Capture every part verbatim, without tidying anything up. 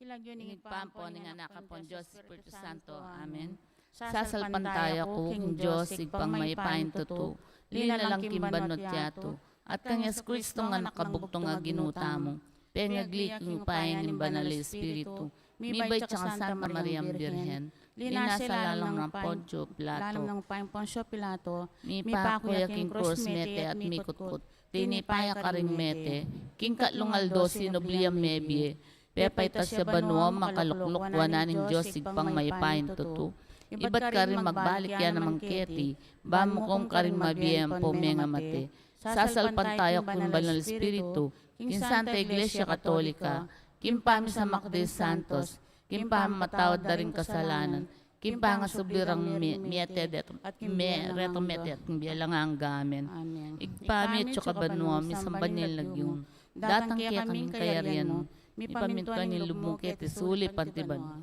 King lagyu ning Ibpa, ampo ning Anak, ampo ning Dios Espiritu Santo. Amen. Sasalpantaya ku king Dios, Ibpang mayupayang tutu, linalang king banua't yatu, at kang Jesucristo a Anak a bugtung a Ginu tamu, pengagli king upaya ning Banal a Espiritu, mibait ya kang Santa Mariang Birhen, linasa lalam nang Poncio Pilato, lalam nang upayang Poncio Pilato, mipaku ya king krus, mete at mikutkut, tinipa ya karing mete, king katlung aldo sinubli yang mebie, pepaitas ya banua, makalukluk wanan ning Dios Ibpang mayupayang tutu, ibat karin magbalik ya naman keti, ban mukum karing mabie ampo mengamate. Sasalpantaya ku king Banal a Espiritu, king Santa Iglesia Katolika, king pamisamak ding santos, king pamamatawad da ring kasalanan, king pangasubli rang mi-, mete det-, me-, reto mete at king bie alang angga. Amen. Amen. Ibpa mi, atsu ka banua, misamban ya ing lagyu mu, datang kekami ing kayarian mu, mipamintuan ing lub mu keti sulip anti banua.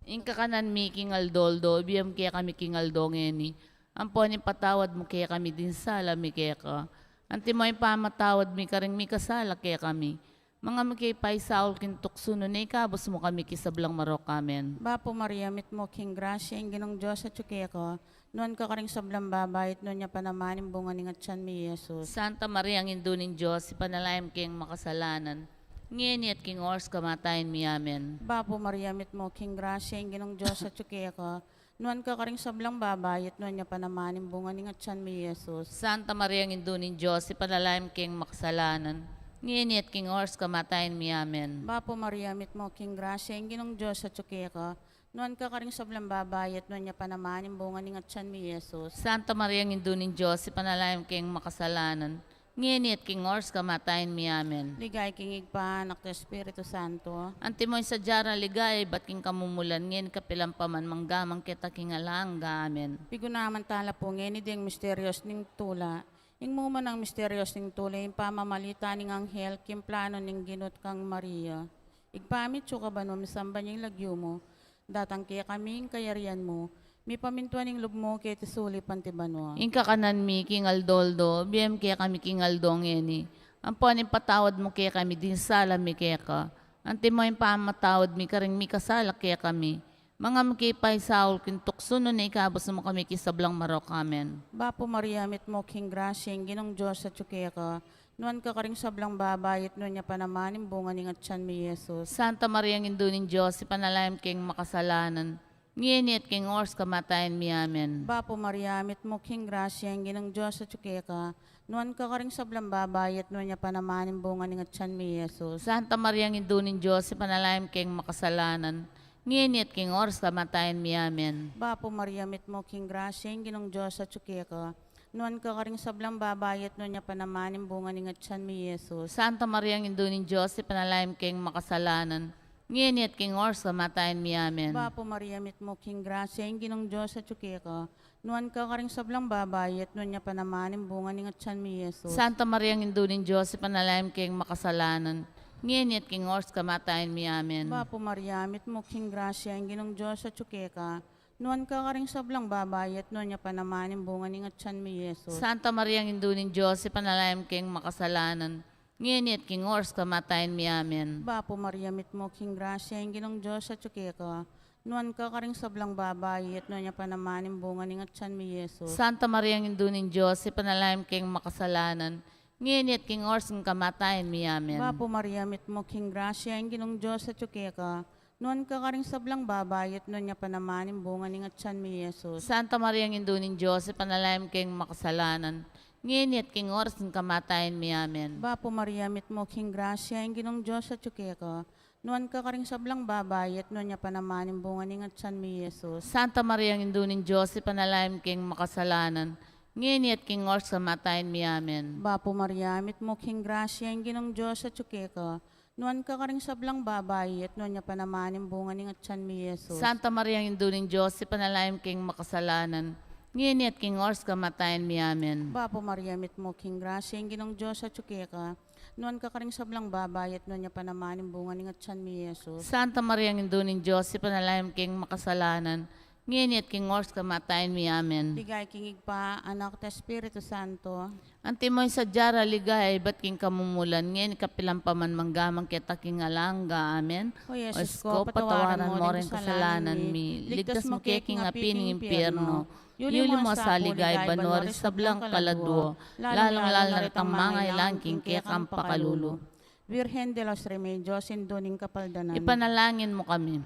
Ing kakanan mi king aldo-aldo ibie mu kekami king aldo ngeni, ampon ipatawad mu kekami ding sala mi keka, anti mo ing pamamatawad mi karing mikasala kekami. Manga mu ke paisaul king tuksu, nune ikabus mu kami king sablang marok. Amen. Bapu Maria, mitmu ka king grasya, ing Ginung Dios atyu keka, nuan ka karing sablang babai, at nuan ya pa naman ing bunga ning atyan mu, i Jesus. Santa Maria, Indu ning Dios, ipanalangin mu keng makasalanan, ngeni at king oras kamatayan mi. Amen. Bapu Maria, mitmu ka king grasya, ing Ginung Dios atyu keka, nuan ka karing sablang babai, at nuan ya pa naman ing bunga ning atyan mu, i Jesus. Santa Maria, Indu ning Dios, ipanalangin mu keng makasalanan, ngeni at king oras kamatayan mi. Amen. Bapu Maria, mitmu ka king grasya, ing Ginung Dios atyu keka, nuan ka karing sablang babai, at nuan ya pa naman ing bunga ning atyan mu, i Jesus. Santa Maria, Indu ning Dios, ipanalangin mu keng makasalanan, ngeni at king oras kamatayan mi. Amen. Ligaya king Ibpa, Anak, at Espiritu Santo. Antimo ing sadya rang ligaya ibat king kamumulan, ngeni kapilan pa man, mangga man keta king alang angga. Amen. Pigunaman tala pu ngeni ding misterios ning tula. Ing mumunang misterios ning tula, ing pamamalita ning anghel king plano ning Ginu kang Maria. Ibpa mi, atsu ka banua, misamban ya ing lagyu mu, datang kekami ing kayarian mu, mipamintuan ing lub mu keti sulip anti banua. Ing kakanan mi king aldo-aldo ibie mu kekami king aldo ngeni, ampon ipatawad mu kekami ding sala mi keka, antimo ing pamamatawad mi karing mikasala kekami. Manga mu ke paisaul king tuksu, nune ikabus mu kami king sablang marok. Amen. Bapu Maria, mitmu ka king grasya, ing Ginung Dios atyu keka, nuan ka karing sablang babai, at nuan ya pa naman ing bunga ning atyan mu, i Jesus. Santa Maria, Indu ning Dios, ipanalangin mu keng makasalanan, ngeni at king oras kamatayan mi. Amen. Bapu Maria, mitmu ka king grasya, ing Ginung Dios atyu keka, nuan ka karing sablang babai, at nuan ya pa naman ing bunga ning atyan mu, i Jesus. Santa Maria, Indu ning Dios, ipanalangin mu keng makasalanan, ngeni at king oras kamatayan mi. Amen. Bapu Maria, mitmu ka king grasya, ing Ginung Dios atyu keka, nuan ka karing sablang babai, at nuan ya pa naman ing bunga ning atyan mu, i Jesus. Santa Maria, Indu ning Dios, ipanalangin mu keng makasalanan, ngeni at king oras kamatayan mi. Amen. Bapu Maria, mitmu ka king grasya, ing Ginung Dios atyu keka, nuan ka karing sablang babai, at nuan ya pa naman ing bunga ning atyan mu, i Jesus. Santa Maria, Indu ning Dios, ipanalangin mu keng makasalanan, ngeni at king oras kamatayan mi. Amen. Bapu Maria, mitmu ka king grasya, ing Ginung Dios atyu keka, nuan ka karing sablang babai, at nuan ya pa naman ing bunga ning atyan mu, i Jesus. Santa Maria, Indu ning Dios, ipanalangin mu keng makasalanan, ngeni at king oras kamatayan mi. Amen. Bapu Maria, mitmu ka king grasya, ing Ginung Dios atyu keka, nuan ka karing sablang babai, at nuan ya pa naman ing bunga ning atyan mu, i Jesus. Santa Maria, Indu ning Dios, ipanalangin mu keng makasalanan, ngeni at king oras ning kamatayan mi. Amen. Bapu Maria, mitmu ka king grasya, ing Ginung Dios atyu keka, nuan ka karing sablang babai, at nuan ya pa naman ing bunga ning atyan mu, i Jesus. Santa Maria, Indu ning Dios, ipanalangin mu keng makasalanan, ngeni at king oras ning kamatayan mi. Amen. Bapu Maria, mitmu ka king grasya, ing Ginung Dios atyu keka, nuan ka karing sablang babai, at nuan ya pa naman ing bunga ning atyan mu, i Jesus. Santa Maria, Indu ning Dios, ipanalangin mu keng makasalanan, ngeni at king oras kamatayan mi. Amen. Bapu Maria, mitmu ka king grasya, ing Ginung Dios atyu keka, nuan ka karing sablang babai, at nuan ya pa naman ing bunga ning atyan mu, i Jesus. Santa Maria, Indu ning Dios, ipanalangin mu keng makasalanan, ngeni at king oras kamatayan mi. Amen. Bapu Maria, mitmu ka king grasya, ing Ginung Dios atyu keka, nuan ka karing sablang babai, at nuan ya pa naman ing bunga ning atyan mu, i Jesus. Santa Maria, Indu ning Dios, ipanalangin mu keng makasalanan, Ngeni at king oras kamatayan mi. Amen. Ligaya king Ibpa, Anak, at Espiritu Santo. Antimo ing sadya ra ligaya ibat king kamumulan, ngeni kapilan pa man, mangga man keta king alang angga. Amen. O Jesus ko, patawaran mo ring kasalanan mi, ligtas mu ke king api ning impyerno, yuli mu sa ligaya banua ring sablang kaladua, lalung-lalu na retang mangailangan king kekang pakalulu. Virgen de los Remedios, Indu ning Kapaldanan. Ipanalangin mu kami.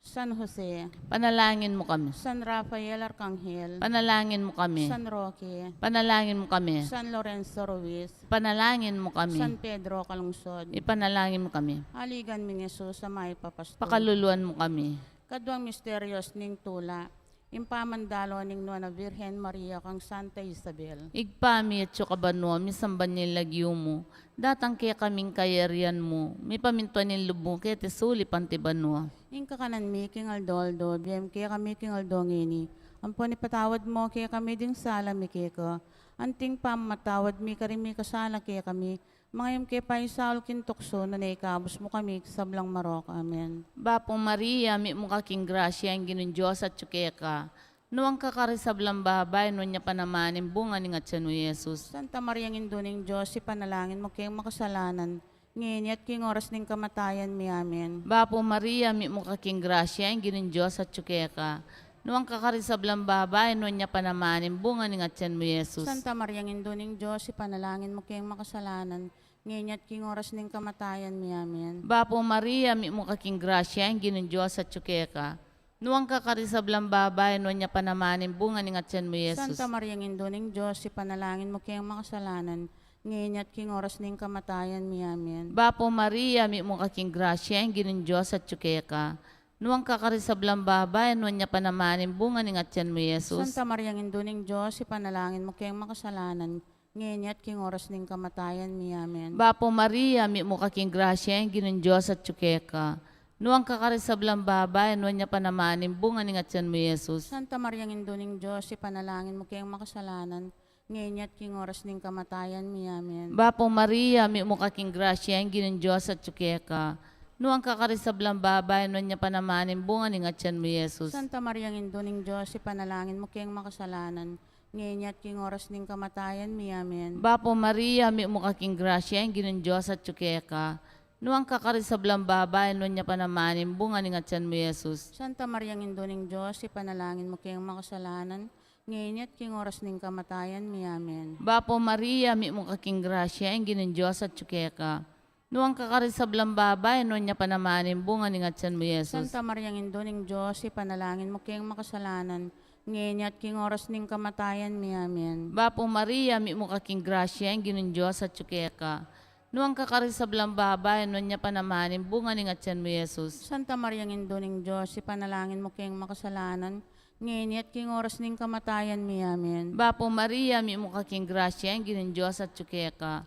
San Jose. Panalangin mu kami. San Rafael Arkanghel. Panalangin mu kami. San Roque. Panalangin mu kami. San Lorenzo Ruiz. Panalangin mu kami. San Pedro Calungsod. Ipanalangin mu kami. Aligan ming Jesus a mayap a pastul. Pakaluluan mu kami. Kaduang misterios ning tula, ing pamandalo ning Nuan a Virgen Maria kang Santa Isabel. Ibpa mi, atsu ka banua, misamban ya ing lagyu mu, datang kekami ing kayarian mu, mipamintuan ing lub mu keti sulip anti banua. Ing kakanan mi king aldo-aldo, ibie mu kekami king aldo ngeni. Ampon ipatawad mu kekami ding sala mi keka, anti ing pamamatawad mi karing mikasala kekami. Manga e mu ke paisaul king tuksu, nune ikabus mu kami king sablang marok. Amen. Bapu Maria, mitmu ka king grasya, ing Ginung Dios atyu keka. Nuan ka karing sablang babai, nuan ya pa naman ing bunga ning atyan mu, Jesus. Santa Maria, Indu ning Dios, ipanalangin mu keng makasalanan, ngeni at king oras ning kamatayan mi. Amen. Bapu Maria, mitmu ka king grasya, ing Ginung Dios atyu keka. Nuan ka karing sablang babai, nuan ya pa naman ing bunga ning atyan mu, Jesus. Santa Maria, Indu ning Dios, ipanalangin mu keng makasalanan, ngeni at king oras ning kamatayan mi. Amen. Bapu Maria, mitmu ka king grasya, ing Ginung Dios atyu keka. Nuan ka karing sablang babai, nuan ya pa naman ing bunga ning atyan mu, Jesus. Santa Maria, Indu ning Dios, ipanalangin mu keng makasalanan, ngeni at king oras ning kamatayan mi. Amen. Bapu Maria, mitmu ka king grasya, ing Ginung Dios atyu keka. Nuan ka karing sablang babai, nuan ya pa naman ing bunga ning atyan mu, Jesus. Santa Maria, Indu ning Dios, ipanalangin mu keng makasalanan, ngeni at king oras ning kamatayan mi. Amen. Bapu Maria, mitmu ka king grasya, ing Ginung Dios atyu keka. Nuan ka karing sablang babai, nuan ya pa naman ing bunga ning atyan mu, Jesus. Santa Maria, Indu ning Dios, ipanalangin mu keng makasalanan, ngeni at king oras ning kamatayan mi. Amen. Bapu Maria, mitmu ka king grasya, ing Ginung Dios atyu keka. Nuan ka karing sablang babai, nuan ya pa naman ing bunga ning atyan mu, Jesus. Santa Maria, Indu ning Dios, ipanalangin mu keng makasalanan, ngeni at king oras ning kamatayan mi. Amen. Bapu Maria, mitmu ka king grasya, ing Ginung Dios atyu keka. Nuan ka karing sablang babai, nuan ya pa naman ing bunga ning atyan mu, Jesus. Santa Maria, Indu ning Dios, ipanalangin mu keng makasalanan, ngeni at king oras ning kamatayan mi. Amen. Bapu Maria, mitmu ka king grasya, ing Ginung Dios atyu keka. Nuan ka karing sablang babai, nuan ya pa naman ing bunga ning atyan mu, Jesus. Santa Maria, Indu ning Dios, ipanalangin mu keng makasalanan, ngeni at king oras ning kamatayan mi. Amen. Bapu Maria, mitmu ka king grasya, ing Ginung Dios atyu keka. Nuan ka karing sablang babai, nuan ya pa naman ing bunga ning atyan mu, Jesus. Santa Maria, Indu ning Dios, ipanalangin mu keng makasalanan, ngeni at king oras ning kamatayan mi. Amen. Bapu Maria, mitmu ka king grasya, ing Ginung Dios atyu keka.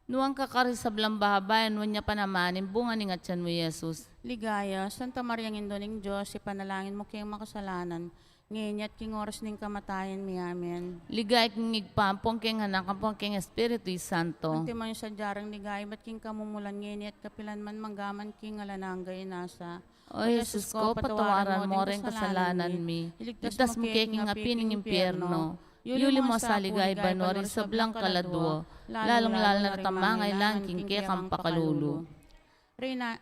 Nuan ka karing sablang babai, nuan ya pa naman ing bunga ning atyan mu, Jesus. Ligaya, Santa Maria, Indu ning Dios, ipanalangin mu keng makasalanan, ngeni at king oras ning kamatayan mi. Amen. Ligaya king Ibpa, ampon keng Anak, ampon keng Espiritu Santo. Antimo ing sadya rang ligaya ibat king kamumulan, ngeni at kapilan man, mangga man king alang angga. Amen. O Jesus ko, patawaran mo ring kasalanan mi, iligtas mu ke king api ning impyerno, yuli mu sa ligaya banua ring sablang kaladua, lalung-lalu na retang mangailangan king kekang pakalulu. Reyna,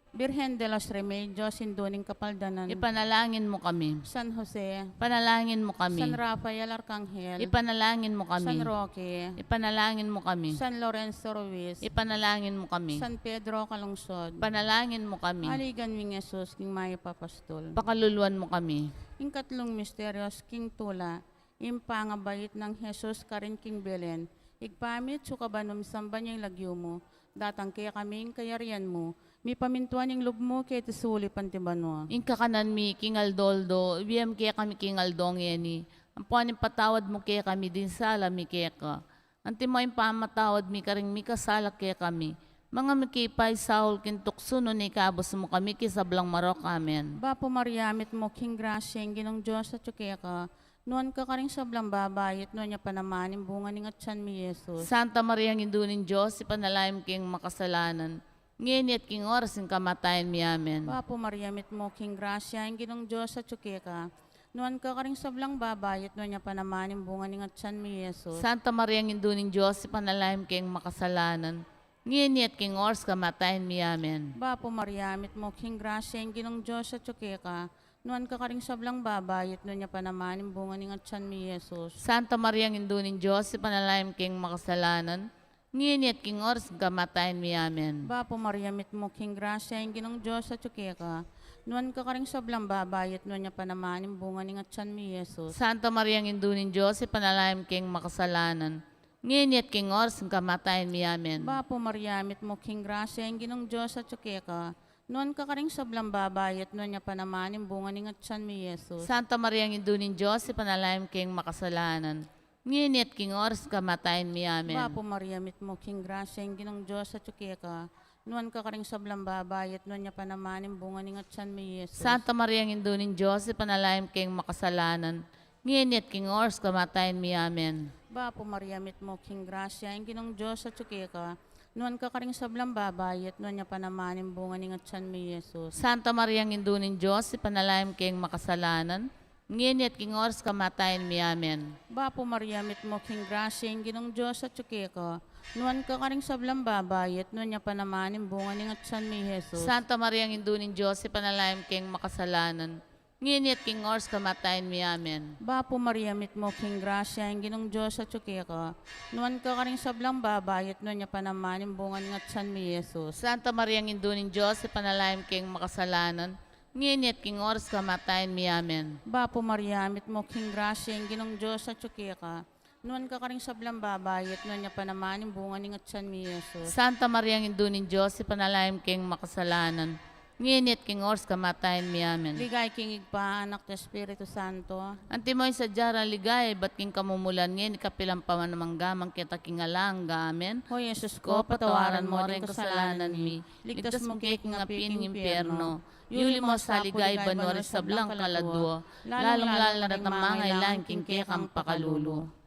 Virgen de los Remedios, Indu ning Kapaldanan. Ipanalangin mu kami. San Jose. Ipanalangin mu kami. San Rafael Arkanghel. Ipanalangin mu kami. San Roque. Ipanalangin mu kami. San Lorenzo Ruiz. Ipanalangin mu kami. San Pedro Calungsod. Ipanalangin mu kami. Aligan ming Jesus, king mayap a pastul. Pakaluluan mu kami. Ing katlung misterios king tula, ing pangabait nang Jesus karin king Belen. Ibpa mi, atsu ka banua, misamban ya ing lagyu mu, datang kekami ing kayarian mu, mipamintuan ing lub mu keti sulip anti banua. Ing kakanan mi king aldo-aldo, ibie mu kekami king aldo ngeni, ampon ipatawad mu kekami ding sala mi keka, antimo ing pamamatawad mi karing mikasala kekami. Manga e mu ke paisaul king tuksu, nune ikabus mu kami king sablang marok. Amen. Bapu Maria, mitmu ka king grasya, ing Ginung Dios atyu keka. Nuan ka karing sablang babai, at nuan ya pa naman ing bunga ning atyan mu, Jesus. Santa Maria, Indu ning Dios, ipanalangin mu keng makasalanan, ngeni at king oras ning kamatayan mi. Amen. Bapu Maria, mitmu ka king grasya, ing Ginung Dios atyu keka. Nuan ka karing sablang babai, at nuan ya pa naman ing bunga ning atsan mi, Jesus. Santa Maria, Indu ning Dios, ipanalangin mu keng makasalanan, ngeni at king oras kamatayan mi. Amen. Bapu Maria, mitmu ka king grasya, ing Ginung Dios atyu keka. Nuan ka karing sablang babai, at nuan ya pa naman ing bunga ning atsan mi, Jesus. Santa Maria, Indu ning Dios, ipanalangin mu keng makasalanan, ngeni at king oras ning kamatayan mi. Amen. Bapu Maria, mitmu ka king grasya, ing Ginung Dios atyu keka. Nuan ka karing sablang babai, at nuan ya pa naman ing bunga ning atsan mi, Jesus. Santa Maria, Indu ning Dios, ipanalangin mu keng makasalanan, ngeni at king oras ning kamatayan mi. Amen. Bapu Maria, mitmu ka king grasya, ing Ginung Dios atyu keka. Nuan ka karing sablang babai, at nuan ya pa naman ing bunga ning atsan mi, Jesus. Santa Maria, Indu ning Dios, ipanalangin mu keng makasalanan, ngeni at king oras ning kamatayan mi. Amen. Bapu Maria, mitmu ka king grasya, ing Ginung Dios atyu keka. Nuan ka karing sablang babai, at nuan ya pa naman ing bunga ning atsan mi, Jesus. Santa Maria, Indu ning Dios, ipanalangin mu keng makasalanan, ngeni at king oras ning kamatayan mi. Amen. Bapu Maria, mitmu ka king grasya, ing Ginung Dios atyu keka. Nuan ka karing sablang babai, at nuan ya pa naman ing bunga ning atsan mi, Jesus. Santa Maria, Indu ning Dios, ipanalangin mu keng makasalanan, ngeni at king oras ning kamatayan mi. Amen. Bapu Maria, mitmu ka king grasya, ing Ginung Dios atyu keka. Nuan ka karing sablang babai, at nuan ya pa naman ing bunga ning atsan mi, Jesus. Santa Maria, Indu ning Dios, ipanalangin mu keng makasalanan, ngeni at king oras ning kamatayan mi. Amen. Bapu Maria, mitmu ka king grasya, ing Ginung Dios atyu keka. Nuan ka karing sablang babai, at nuan ya pa naman ing bunga ning atsan mi, Jesus. Santa Maria, Indu ning Dios, ipanalangin mu keng makasalanan, ngeni at king oras ning kamatayan mi. Amen. Bapu Maria, mitmu ka king grasya, ing Ginung Dios atyu keka. Nuan ka karing sablang babai, at nuan ya pa naman ing bunga ning atsan mi, Jesus. Santa Maria, Indu ning Dios, ipanalangin mu keng makasalanan, ngeni at king oras ning kamatayan mi. Amen. Ligaya king Ibpa, Anak, at Espiritu Santo. Antimo ing sadya rang ligaya ibat king kamumulan, ngeni, kapilan pa man, mangga man, keta king alang angga. Amen. O Jesus ko, patawaran mo ring kasalanan mi, ligtas mu ke king api ning impyerno, yuli mo sa ligaya banua ring sablang kaladua, lalung-lalu na ring mangailangan king kekang pakalulu.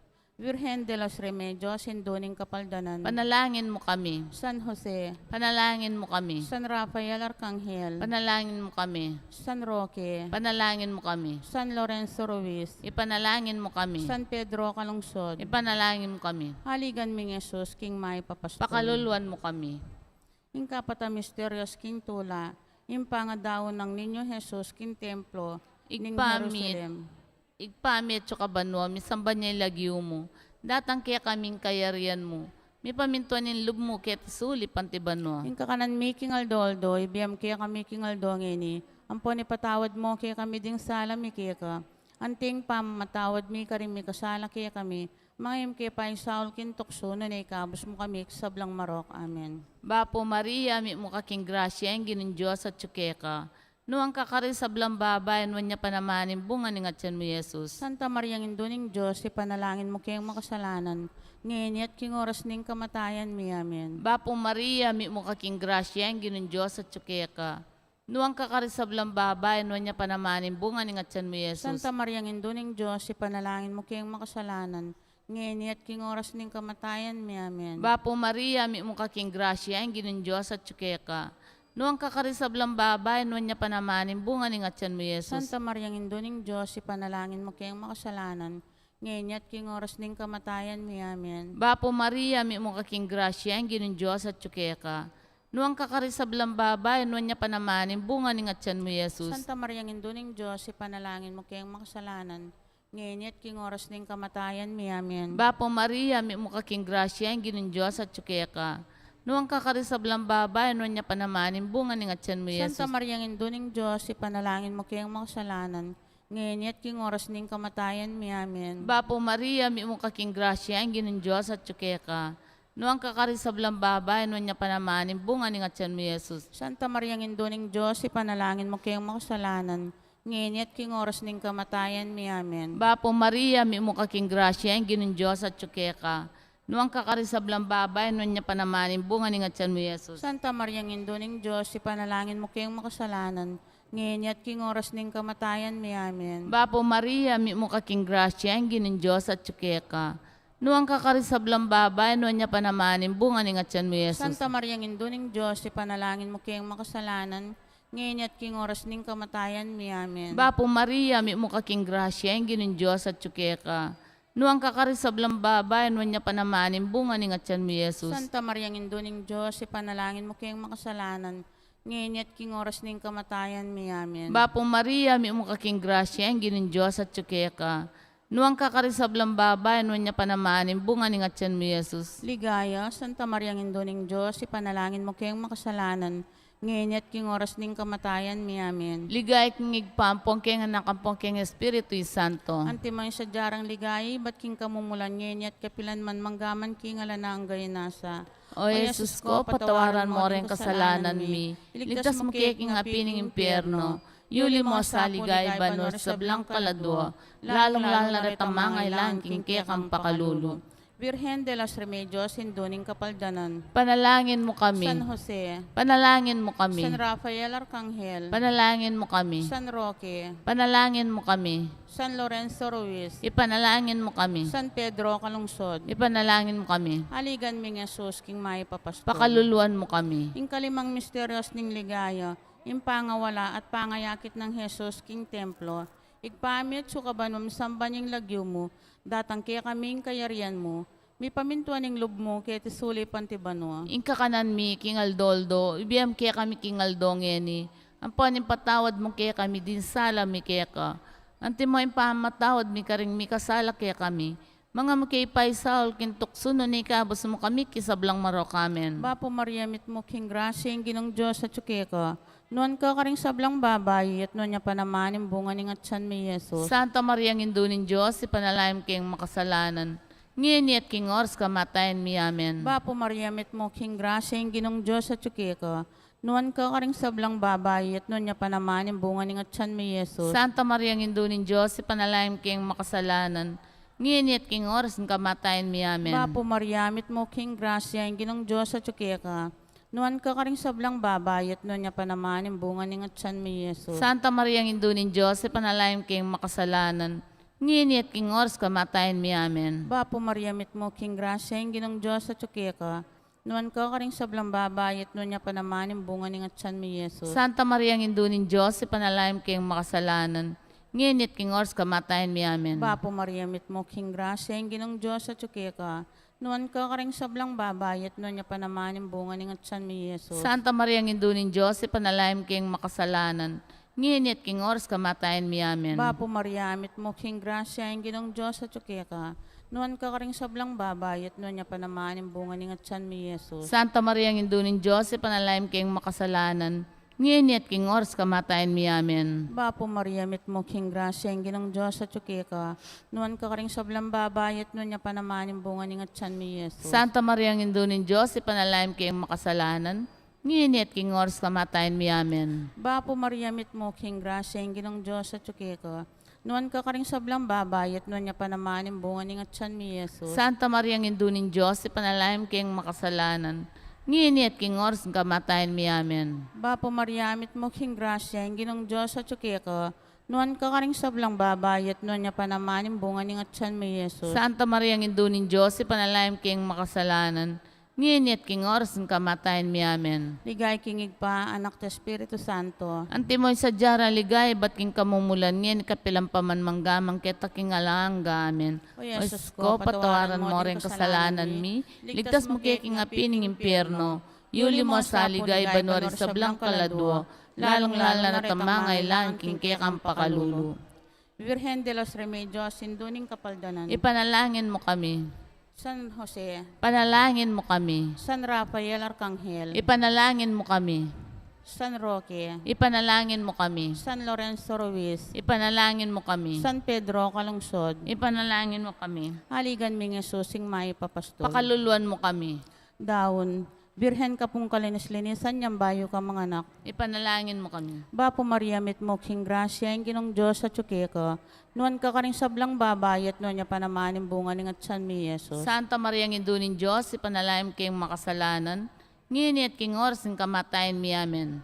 Virgen de los Remedios, Indu ning Kapaldanan. Panalangin mu kami. San Jose. Panalangin mu kami. San Rafael Arkanghel. Panalangin mu kami. San Roque. Panalangin mu kami. San Lorenzo Ruiz. Ipanalangin mu kami. San Pedro Calungsod. Ipanalangin mu kami. Aligan ming Jesus, king mayap a pastul. Pakaluluan mu kami. Ing kapat a misteryos king tula, ing pangadaun nang Niño Jesus king templo ning Jerusalem. Ibpa mi, Ibpa mi atsu ka banua, misamban ya ing lagyu mu. Datang kekami ing kayarian mu. Mipamintuan ing lub mu keti sulip anti banua. Ing kakanan mi king aldo-aldo, ibie mu kekami king aldo ngeni. Ampon ipatawad mu kekami ding sala mi keka, anti ing pamamatawad mi karing mikasala kekami. Manga e mu ke paisaul king tuksu, nune ikabus mu kami king sablang marok. Amen. Bapu Maria, mitmu ka king grasya, ing Ginung Dios atsu keka. Nuan ka karing sablang babai, nuan ya pa naman ing bunga ning atsan mu, Jesus. Santa Maria, Indu ning Dios, ipanalangin mu keng makasalanan, ngeni at king oras ning kamatayan mi. Amen. Bapu Maria, mitmu ka king grasya, ing Ginung Dios atsu keka. Nuan ka karing sablang babai, nuan ya pa naman ing bunga ning atsan mu, Jesus. Santa Maria, Indu ning Dios, ipanalangin mu keng makasalanan, ngeni at king oras ning kamatayan mi. Amen. Bapu Maria, mitmu ka king grasya, ing Ginung Dios atsu keka. Nuan ka karing sablang babai, nuan ya pa naman ing bunga ning atsan mu, Jesus. Santa Maria, Indu ning Dios, ipanalangin mu keng makasalanan, ngeni at king oras ning kamatayan mi. Amen. Bapu Maria, mitmu ka king grasya, ing Ginung Dios atsu keka. Nuan ka karing sablang babai, nuan ya pa naman ing bunga ning atsan mu, Jesus. Santa Maria, Indu ning Dios, ipanalangin mu keng makasalanan, ngeni at king oras ning kamatayan mi. Amen. Bapu Maria, mitmu ka king grasya, ing Ginung Dios atsu keka. Nuan ka karing sablang babai, nuan ya pa naman ing bunga ning atsan mu, Jesus. Santa Maria, Indu ning Dios, ipanalangin mu keng makasalanan, ngeni at king oras ning kamatayan mi. Amen. Bapu Maria, mitmu ka king grasya, ing Ginung Dios atsu keka. Nuan ka karing sablang babai, nuan ya pa naman ing bunga ning atsan mu, Jesus. Santa Maria, Indu ning Dios, ipanalangin mu keng makasalanan, ngeni at king oras ning kamatayan mi. Amen. Bapu Maria, mitmu ka king grasya, ing Ginung Dios atsu keka. Nuan ka karing sablang babai, nuan ya pa naman ing bunga ning atsan mu, Jesus. Santa Maria, Indu ning Dios, ipanalangin mu keng makasalanan, ngeni at king oras ning kamatayan mi. Amen. Bapu Maria, mitmu ka king grasya, ing Ginung Dios atsu keka. Nuan ka karing sablang babai, nuan ya pa naman ing bunga ning atsan mu, Jesus. Santa Maria, Indu ning Dios, ipanalangin mu keng makasalanan, ngeni at king oras ning kamatayan mi. Amen. Bapu Maria, mitmu ka king grasya, ing Ginung Dios atyu keka. Nuan ka karing sablang babai, nuan ya pa naman ing bunga ning atyan mi, Jesus. Santa Maria, Indu ning Dios, ipanalangin mu keng makasalanan, ngeni at king oras ning kamatayan mi. Amen. Bapu Maria, mitmu ka king grasya, ing Ginung Dios atyu keka. Nuan ka karing sablang babai, nuan ya pa naman ing bunga ning atyan mi, Jesus. Ligaya, Santa Maria, Indu ning Dios, ipanalangin mu keng makasalanan, ngeni at king oras ning kamatayan mi. Amen. Ligaya king Ibpa, ampon keng Anak, ampon keng Espiritu Santo. Antimo ing sadya rang ligaya ibat king kamumulan, ngeni at kapilan man, mangga man king alang angga. Amen. O Jesus ko, patawaran mo ring kasalanan mi, iligtas mu ke king api ning impyerno, yuli mo sa ligaya banua ring sablang kaladua, lalung-lalu na retang mangailangan king kekang pakalulu. Virgen de los Remedios, Indu ning Kapaldanan. Panalangin mu kami. San Jose. Panalangin mu kami. San Rafael Arcangel. Panalangin mu kami. San Roque. Panalangin mu kami. San Lorenzo Ruiz. Ipanalangin mu kami. San Pedro Calungsod. Ipanalangin mu kami. Aligan ming Jesus, king mayap a pastul. Pakaluluan mu kami. Ing kalimang misterios ning ligaya, ing pangawala at pangayakit nang Jesus king templo. Ibpa mi, atsu ka banuan, misamban ing lagyu mu, datang kekami ing kayarian mu, mipamintuan ing lub mu keti sulip anti banua. Ing kakanan mi king aldo-aldo, ibie mu kekami king aldo ngeni, ampon ipatawad mu kekami ding sala mi keka, antimo ing pamamatawad mi karing mikasala kekami. Manga mu ke paisaul king tuksu, nune ikabus mu kami king sablang marok. Amen. Bapu Maria, mitmu king grasya, ing Ginung Dios atyu keka. Nuan ka karing sablang babai, at nuan ya pa naman ing bunga ning atyan mi, Jesus. Santa Maria, Indu ning Dios, ipanalangin mu keng makasalanan, ngeni at king oras kamatayan mi. Amen. Bapu Maria, mitmu king grasya, ing Ginung Dios atyu keka. Nuan ka karing sablang babai, at nuan ya pa naman ing bunga ning atyan mi, Jesus. Santa Maria, Indu ning Dios, ipanalangin mu keng makasalanan, ngeni at king oras ning kamatayan mi. Amen. Bapu Maria, mitmu king grasya, ing Ginung Dios atyu keka. Nuan ka karing sablang babai, at nuan ya pa naman ing bunga ning atyan mi, Jesus. Santa Maria, Indu ning Dios, ipanalangin mu keng makasalanan, ngeni at king oras kamatayan mi. Amen. Bapu Maria, mitmu king grasya, ing Ginung Dios atyu keka. Nuan ka karing sablang babai, at nuan ya pa naman ing bunga ning atyan mi, Jesus. Santa Maria, Indu ning Dios, ipanalangin mu keng makasalanan, ngeni at king oras kamatayan mi. Amen. Bapu Maria, mitmu king grasya, ing Ginung Dios atyu keka. Nuan ka karing sablang babai, at nuan ya pa naman ing bunga ning atyan mi, Jesus. Santa Maria, Indu ning Dios, ipanalangin mu keng makasalanan, ngeni at king oras kamatayan mi. Amen. Bapu Maria, mitmu king grasya, ing Ginung Dios atyu keka. Nuan ka karing sablang babai, at nuan ya pa naman ing bunga ning atyan mi, Jesus. Santa Maria, Indu ning Dios, ipanalangin mu keng makasalanan, ngeni at king oras kamatayan mi. Amen. Bapu Maria, mitmu king grasya, ing Ginung Dios atyu keka. Nuan ka karing sablang babai, at nuan ya pa naman ing bunga ning atyan mi, Jesus. Santa Maria, Indu ning Dios, ipanalangin mu keng makasalanan, ngeni at king oras kamatayan mi. Amen. Bapu Maria, mitmu king grasya, ing Ginung Dios atyu keka. Nuan ka karing sablang babai, at nuan ya pa naman ing bunga ning atyan mi, Jesus. Santa Maria, Indu ning Dios, ipanalangin mu keng makasalanan, ngeni at king oras ning kamatayan mi. Amen. Bapu Maria, mitmu king grasya, ing Ginung Dios atyu keka. Nuan ka karing sablang babai, at nuan ya pa naman ing bunga ning atyan mi, Jesus. Santa Maria, Indu ning Dios, ipanalangin mu keng makasalanan, ngeni at king oras ning kamatayan mi. Amen. Ligaya king Ibpa, Anak, at Espiritu Santo. Antimo ing sadya rang ligaya ibat king kamumulan, ngeni, kapilan pa man, mangga man keta king alang angga. Amen. O Jesus ko, patawaran mo ring kasalanan mi, iligtas mu ke king api ning impyerno, yuli mu sa ligaya banua ring sablang kaladua, lalung-lalu na retang mangailangan king kekang pakalulu. Virgen de los Remedios, Indu ning Kapaldanan. Ipanalangin mu kami. San Jose. Panalangin mu kami. San Rafael Arcangel. Ipanalangin mu kami. San Roque. Ipanalangin mu kami. San Lorenzo Ruiz. Ipanalangin mu kami. San Pedro Calungsod. Ipanalangin mu kami. Aligan ming Jesus, ing mayap a pastul. Pakaluluan mu kami. Daun. Birhen ka pung kalinis-linisan, yang bayu ka manganak. Ipanalangin mu kami. Bapu Maria, mitmu king grasya, ing Ginung Dios atyu keka. Nuan ka karing sablang babai, at nuan ya pa naman ing bunga ning atyan mi, Jesus. Santa Maria, Indu ning Dios, ipanalangin mu keng makasalanan, ngeni at king oras ning kamatayan mi. Amen.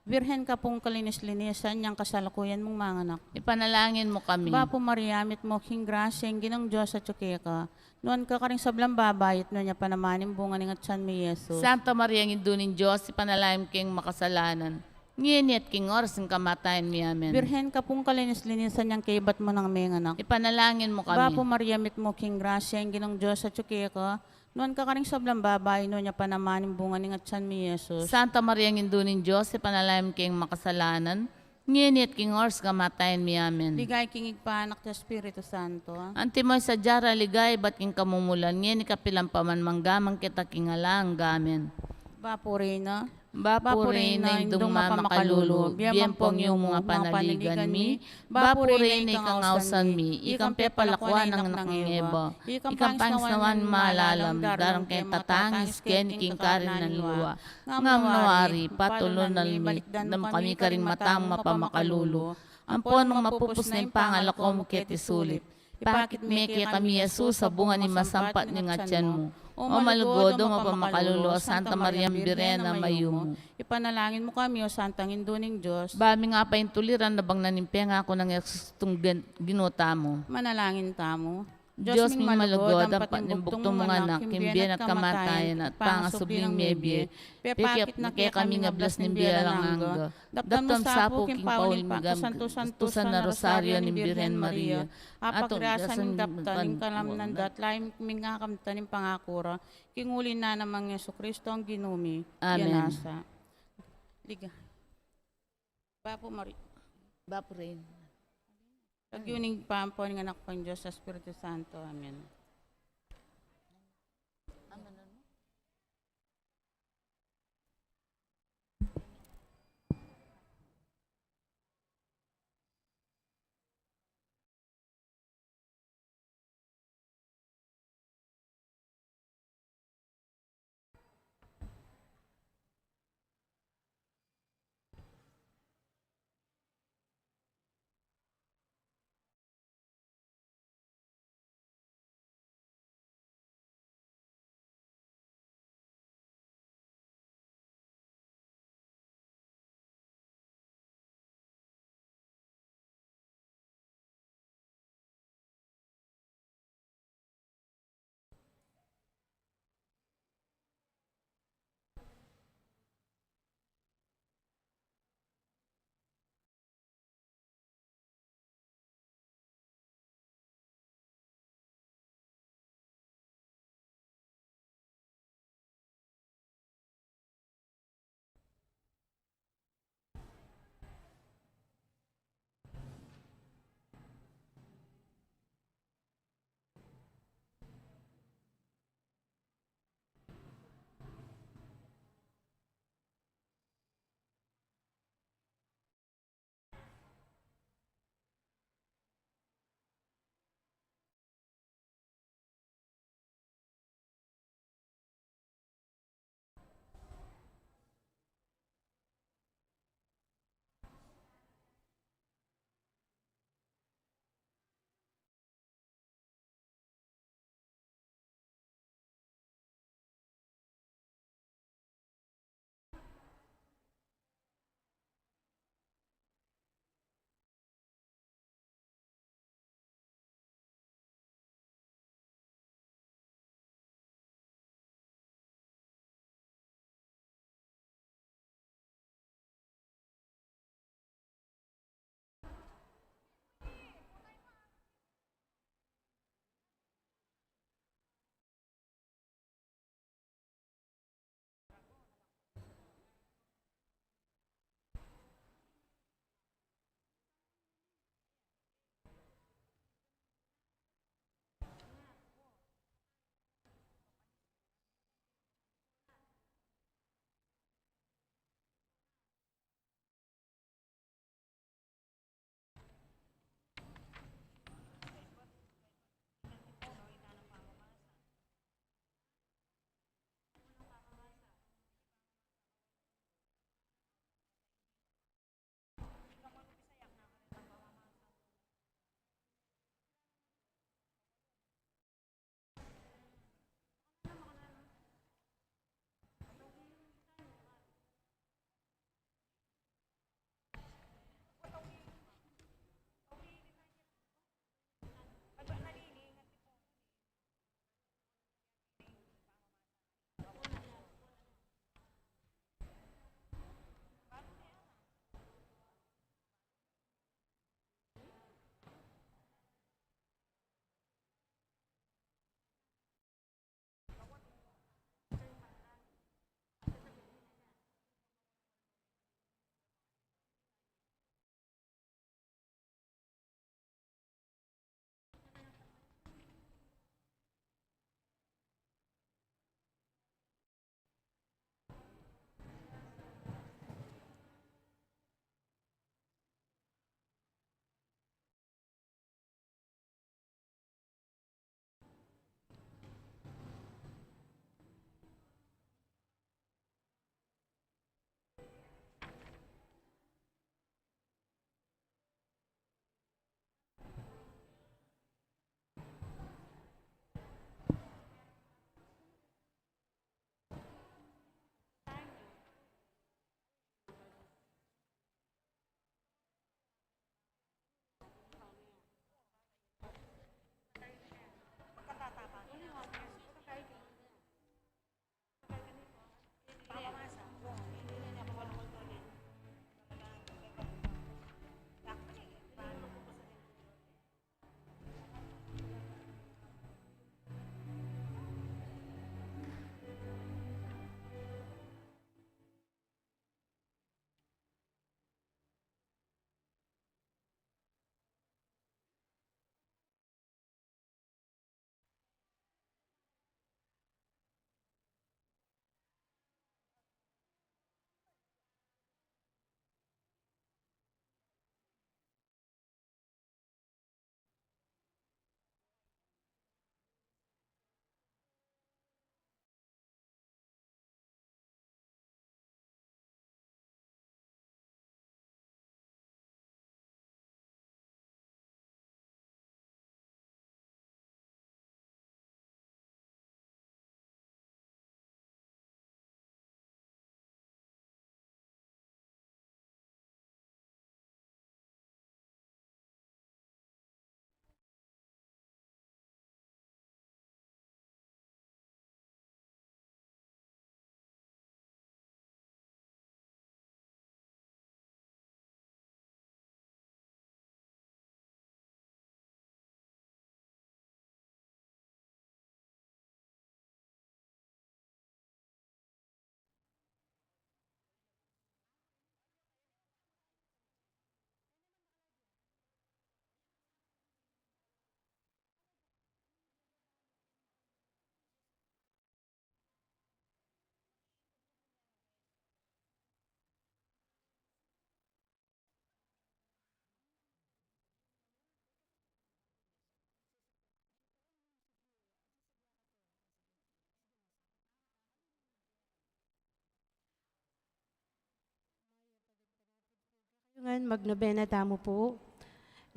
Birhen ka pung kalinis-linisan, yang kasalukuyan mung manganak. Ipanalangin mu kami. Bapu Maria, mitmu king grasya, ing Ginung Dios atyu keka. Nuan ka karing sablang babai, at nuan ya pa naman ing bunga ning atyan mi, Jesus. Santa Maria, Indu ning Dios, ipanalangin mu keng makasalanan, Ngeni at king oras ning kamatayan mi. Amen. Birhen ka pung kalinis-linisan yang kaybat mu nang menganak. Ipanalangin mu kami. Bapu Maria, mitmu ka king grasya, ing Ginung Dios atyu keka, nuan ka karing sablang babai, nuan ya pa naman ing bunga ning atyan mu, i Jesus. Santa Maria, Indu ning Dios, ipanalangin mu keng makasalanan, ngeni at king oras ning kamatayan mi. Amen. Ligaya king Ibpa, Anak, at Espiritu Santo. Antimo ing sadya rang ligaya ibat king kamumulan, ngeni kapilan pa man, mangga man keta king alang angga. Amen. Bapu Reyna, Bapu Reyna, Indung mamakalulu, bie ampong yumu ing panaligan mi. Bapu Reyna, ikang ausan mi, ikang pepalakuan nang anak nang Eva, ikang pangisnawan ning malalam, darang keng tatangis keni king karin ning lua. Ngam no ari, patulunan mi, balikdan mu kami karing mata mung mapamakalulu, ampon nung mapupus na ing pangalako mu keti sulip, ipakit me kekami i Jesus a bunga ning masampat ning atyan mu. O malugud, o mapamakalulu, Santa Maria, Birhen a mayumu, ipanalangin mu kami, o Santang Indu ning Dios. Ba ming apaintuliran na bang na ning pengaku nang Jesus king Gin-, Ginu tamu. Manalangin tamu. Dios ming malugud, ampat ning bugtung mung Anak, king bie at kamatayan at pangasubling mebie, pepakit na kekami ing ablas ning bie alang angga. Daptan mu sa pu king pauli ning patusan-tusan a Rosario ning Birhen Maria, apagriasan ming daptan ing kalamnan da at lalam ming akamtan ing pangaku ra, king uli na nang Jesucristo a Ginu mi. Amen. Yan nasa. Liga. Bapu Mari-, Bapu Reyna. Lagyu ning Ibpa, ampo ning Anak, ampo ning Dios a Espiritu Santo. Amen. Ngan magnobena tamu pu.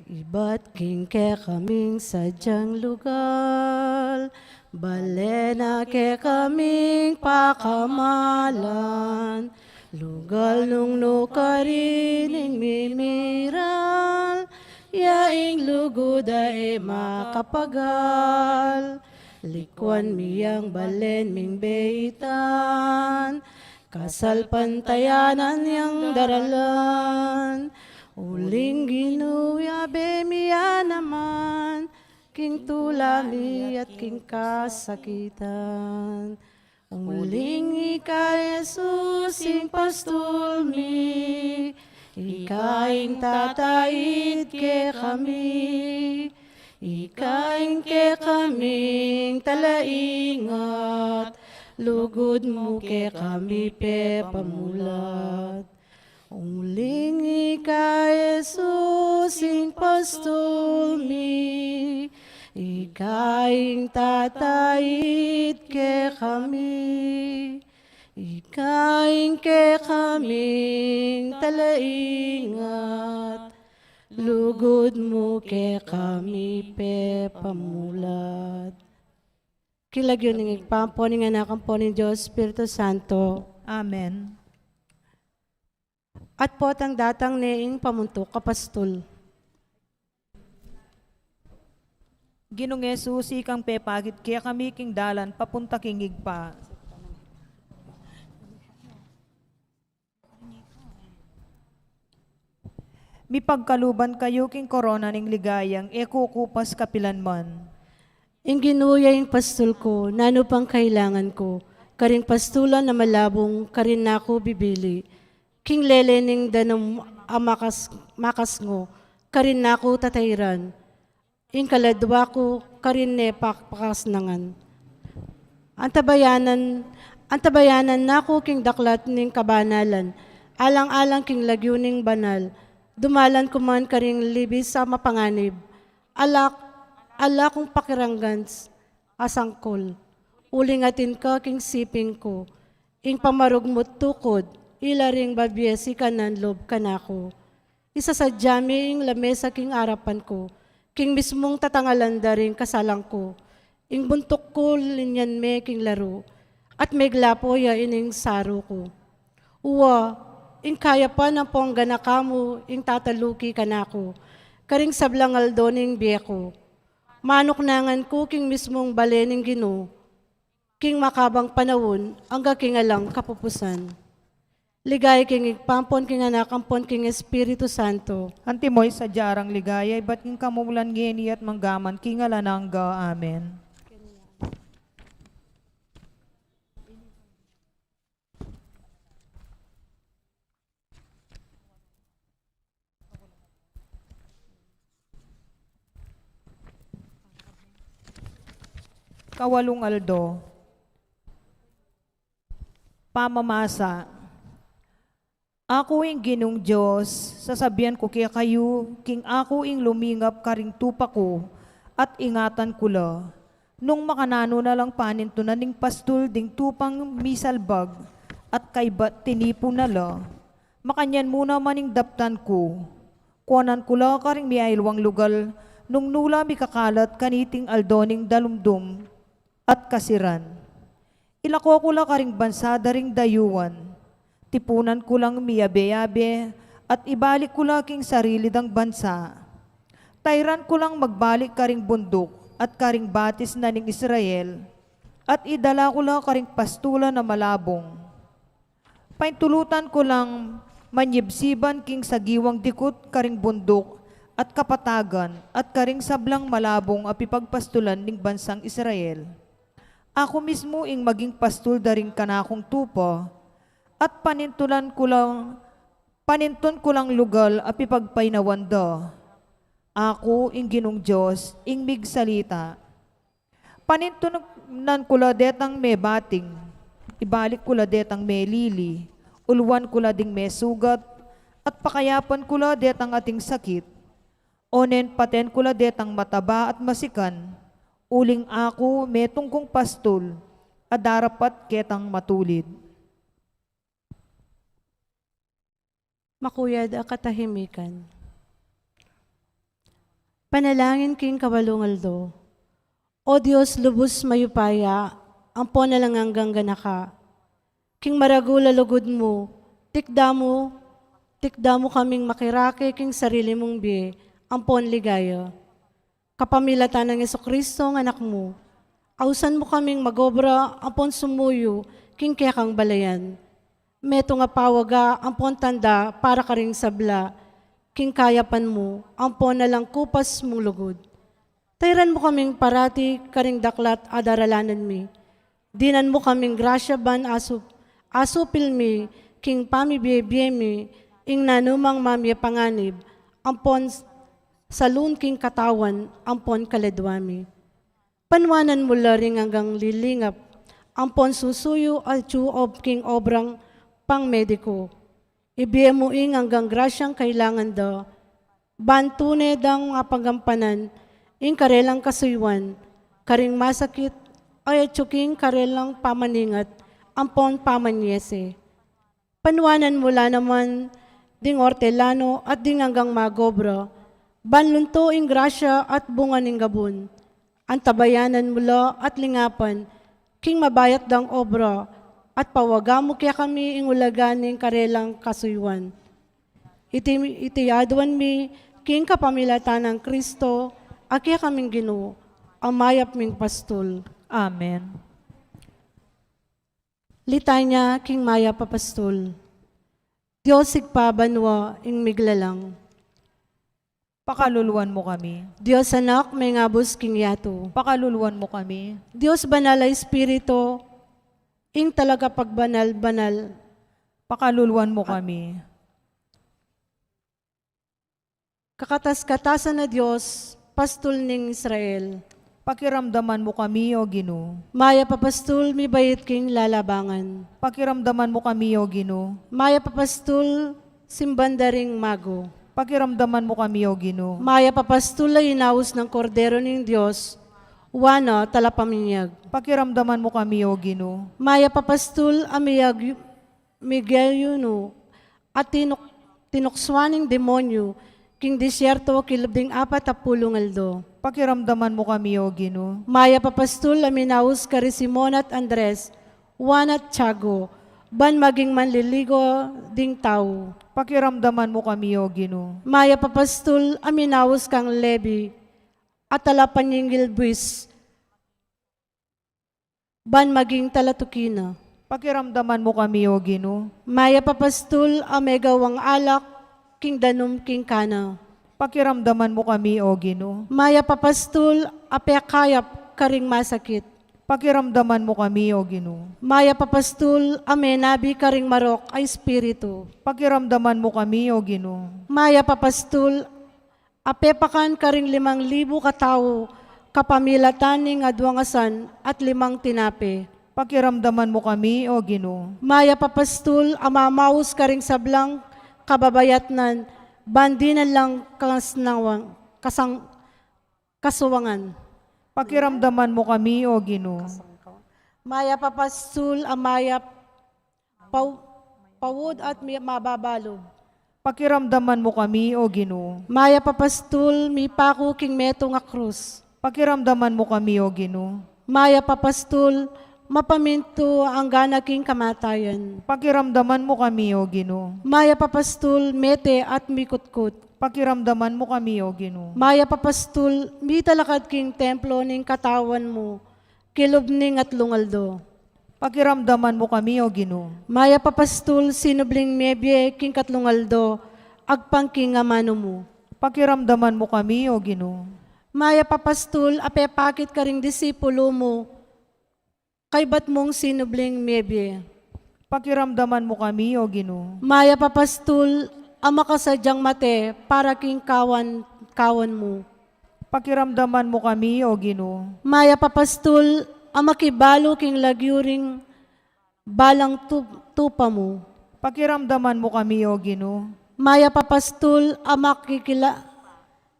Ibat king kekaming sadyang lugal, bale na kekaming pakamalan, lugal nung nukarin ing mimiral, ya ing lugud a e makapagal. Likuan mi yang balen ming beitan, kasalpantayanan yang daralan. Uling Ginu, yabe mi ya naman, king tula mi at king kasakitan. Uling ika Jesus ing pastul mi, ika ing tatait kekami, ika ing kekaming talaingat, lugud mu kekami pepamulat. Uling ika Jesus ing pastul mi, ika ing tatait kekami, ika ing kekaming talaingat, lugud mu kekami pepamulat. King lagyu ning Ibpa, ampo ning Anak, ampo ning Dios Espiritu Santo. Amen. At potang datang ne ing pamuntuk a pastul. Ginung Jesus, ikang pepakit kekami king dalan papunta king Ibpa. Mipagkaluban kayu king korona ning ligayang e kukupas kapilanman. Ing Ginu ya ing pastul ku, nanu pang kailangan ku? Karing pastulan a malabung, karin na ku bibili. King lele ning danum a makas-, makasngo, karin na ku tatairan. Ing kaladwa ku, karin ne pakasnangan. Antabayanan, antabayanan na ku king daklat ning kabanalan, alang-alang king lagyu ning banal. Dumalan ku man karing libis a mapanganib, ala, ala kung pakiranggan a sangkul. Uling atin ka king siping ku, ing pamarugmut tukud, ila ring babie sikanan lub kanaku. Isasadya me ing lamesa king arapan ku, king mismung tatangalan da ring kasalang ku. Ing buntuk ku linyan me king laru, at meglapo ya ining saru ku. Uwa, ing kayapan ampong ganaka mu ing tataluki kanaku, karing sablang aldo ning bie ku. Manuknangan ku king mismung bale ning Ginu, king makabang panaun, angga king alang kapupusan. Ligaya king Ibpa, ampon king Anak, ampon king Espiritu Santo. Antimo ing sadya rang ligaya, ibat king kamumulan ngeni at manggaman king alang angga. Amen. Kawalung aldo. Pamamasa. Aku ing Ginung Dios, sasabian ku kekayu, king aku ing lumingap karing tupa ku, at ingatan ku la. Nung makananu na lang panintunan ning pastul ding tupang misalbag, at kaybat tinipu na la, makanyan mu naman ing daptan ku. Kuanan ku la karing miailwang lugal, nung nu la mikakalat kaniting aldo ning dalumdum at kasiran. Ilako ku la karing bansa da ring dayuan. Tipunan ku lang miyabe-yabe, at ibalik ku la king sarili dang bansa. Tairan ku lang magbalik karing bunduk at karing batis na ning Israel, at idala ku la karing pastulan a malabung. Paintulutan ku lang manyibsiban king sagiwang dikut karing bunduk at kapatagan at karing sablang malabung a pipagpastulan ning bansang Israel. Aku mismu ing maging pastul da ring kanakung tupa, at panintulan ku lang, panintun ku lang lugal a pipagpainawan da. Aku ing Ginung Dios ing migsalita. Panintunan ku la detang mebating, ibalik ku la detang melili, uluan ku la ding mesugat, at pakayapan ku la detang ating sakit, onen paten ku la detang mataba at masikan, uling aku metung kung pastul a darapat ketang matulid. Makuyad a katahimikan. Panalangin king kawalung aldo. O Dios, lubus mayupaya, ampon alang anggang ganaka. King maragul a lugud mu, tikda mu, tikda mu kaming makirake king sarili mung bie, ampon ligaya. Kapamilatan nang Jesucristo nga Anak mu, ausan mu kaming magobra ampon sumuyu king kekang balayan. Metung a pawaga ampon tanda para karing sabla, king kayapan mu ampon alang kupas mung lugud. Tairan mu kaming parati karing daklat a daralanan mi. Dinan mu kaming grasya ban asup-, asupil mi king pamibie-bie mi ing nanumang mamie panganib, ampon salun king katawan, ampon kaladua mi. Panuanan mu la ring anggang lilingap, ampon susuyu atyu king obrang pangmediku. Ibie mu ing anggang grasyang kailangan da, ban tune dang mapagampanan ing karelang kasuyuan, karing masakit, atyu king karelang pamaningat, ampon pamanyese. Panuanan mu la naman ding ortelano at ding anggang magobra, ban lunto ing grasya at bunga ning gabun. Antabayanan mu la at lingapan, king mabayat dang obra, at pawaga mu kekami ing ulaga ning karelang kasuyuan. Iti, iti aduan mi, king kapamilatan nang Kristo, a kekaming Ginu, a mayap ming pastul. Amen. Litanya king mayap a pastul. Dios Ibpa banua ing miglalang. Pakaluluan mu kami. Dios Anak, mengabus king yatu. Pakaluluan mu kami. Dios Banal a Espiritu, ing talagapagbanal-banal. Pakaluluan mu kami. Kakatas-katasan a Dios, pastul ning Israel. Pakiramdaman mu kami, O Ginu. Mayap a pastul, mibait king lalabangan. Pakiramdaman mu kami, O Ginu. Mayap a pastul, simban da ring mago. Pakiramdaman mu kami, O Ginu. Mayap a pastul a inaus nang Kordero ning Dios, wana talapaminyag. Pakiramdaman mu kami, O Ginu. Mayap a pastul a miyag-, migayunu, at tinuk-, tinuksuan ning demonyu, king disyerto kilub ding apat a pulung aldo. Pakiramdaman mu kami, O Ginu. Mayap a pastul a minaus kari Simon at Andres, Juan at Tiago, ban maging manliligo ding tau. Pakiramdaman mu kami, O Ginu. Mayap a pastul a minaus kang Lebi, at talapanyingil buis, ban maging talatuki na. Pakiramdaman mu kami, O Ginu. Mayap a pastul a megawang alak king danum king Cana. Pakiramdaman mu kami, O Ginu. Mayap a pastul a pekayap karing masakit. Pakiramdaman mu kami, O Ginu. Mayap a pastul a menabi karing marok a espiritu. Pakiramdaman mu kami, O Ginu. Mayap a pastul a pepakan karing limang libu katau kapamilatan ning aduang asan at limang tinape. Pakiramdaman mu kami, O Ginu. Mayap a pastul a mamaus karing sablang kababayatnan, ban dinan lang kasnawan, kasang-, kasuwangan. Pakiramdaman mu kami, O Ginu. Mayap a pastul a mayap, pau-, paud at mi-, mababalub. Pakiramdaman mu kami, O Ginu. Mayap a pastul, mipaku king metung a krus. Pakiramdaman mu kami, O Ginu. Mayap a pastul, mapamintu anggana king kamatayan. Pakiramdaman mu kami, O Ginu. Mayap a pastul, mete at mikutkut. Pakiramdaman mu kami, O Ginu. Mayap a pastul, mitalakad king templo ning katawan mu, kilub ning atlung aldo. Pakiramdaman mu kami, O Ginu. Mayap a pastul, sinubling mebie king katlung aldo, agpang king amanu mu. Pakiramdaman mu kami, O Ginu. Mayap a pastul, a pepakit karing disipulu mu, kaybat mung sinubling mebie. Pakiramdaman mu kami, O Ginu. Mayap a pastul, a makasadyang mate para king kawan, kawan mu. Pakiramdaman mu kami, O Ginu. Mayap a pastul, a makibalu king lagyu ring balang tu-, tupa mu. Pakiramdaman mu kami, O Ginu. Mayap a pastul, a makikila-,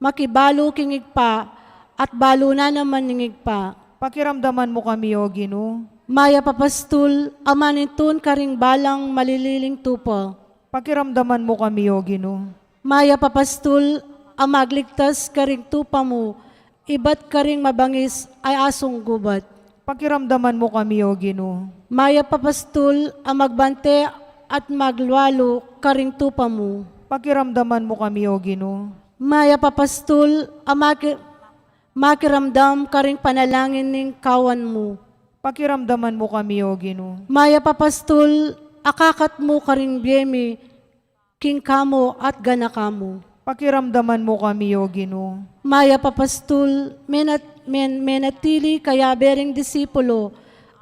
makibalu king Ibpa, at balu na naman ning Ibpa. Pakiramdaman mu kami, O Ginu. Mayap a pastul, a manintun karing balang malililing tupa. Pakiramdaman mu kami, O Ginu. Mayap a pastul a magligtas karing tupa mu, ibat karing mabangis a asung gubat. Pakiramdaman mu kami, O Ginu. Mayap a pastul a magbante at maglualu karing tupa mu. Pakiramdaman mu kami, O Ginu. Mayap a pastul a maki-, makiramdam karing panalangin ning kawan mu. Pakiramdaman mu kami, O Ginu. Mayap a pastul a kakat mu karing bie mi, king kamu at ganaka mu. Pakiramdaman mu kami, O Ginu. Mayap a pastul, menat-, men-, menatili kayabe ring disipulo,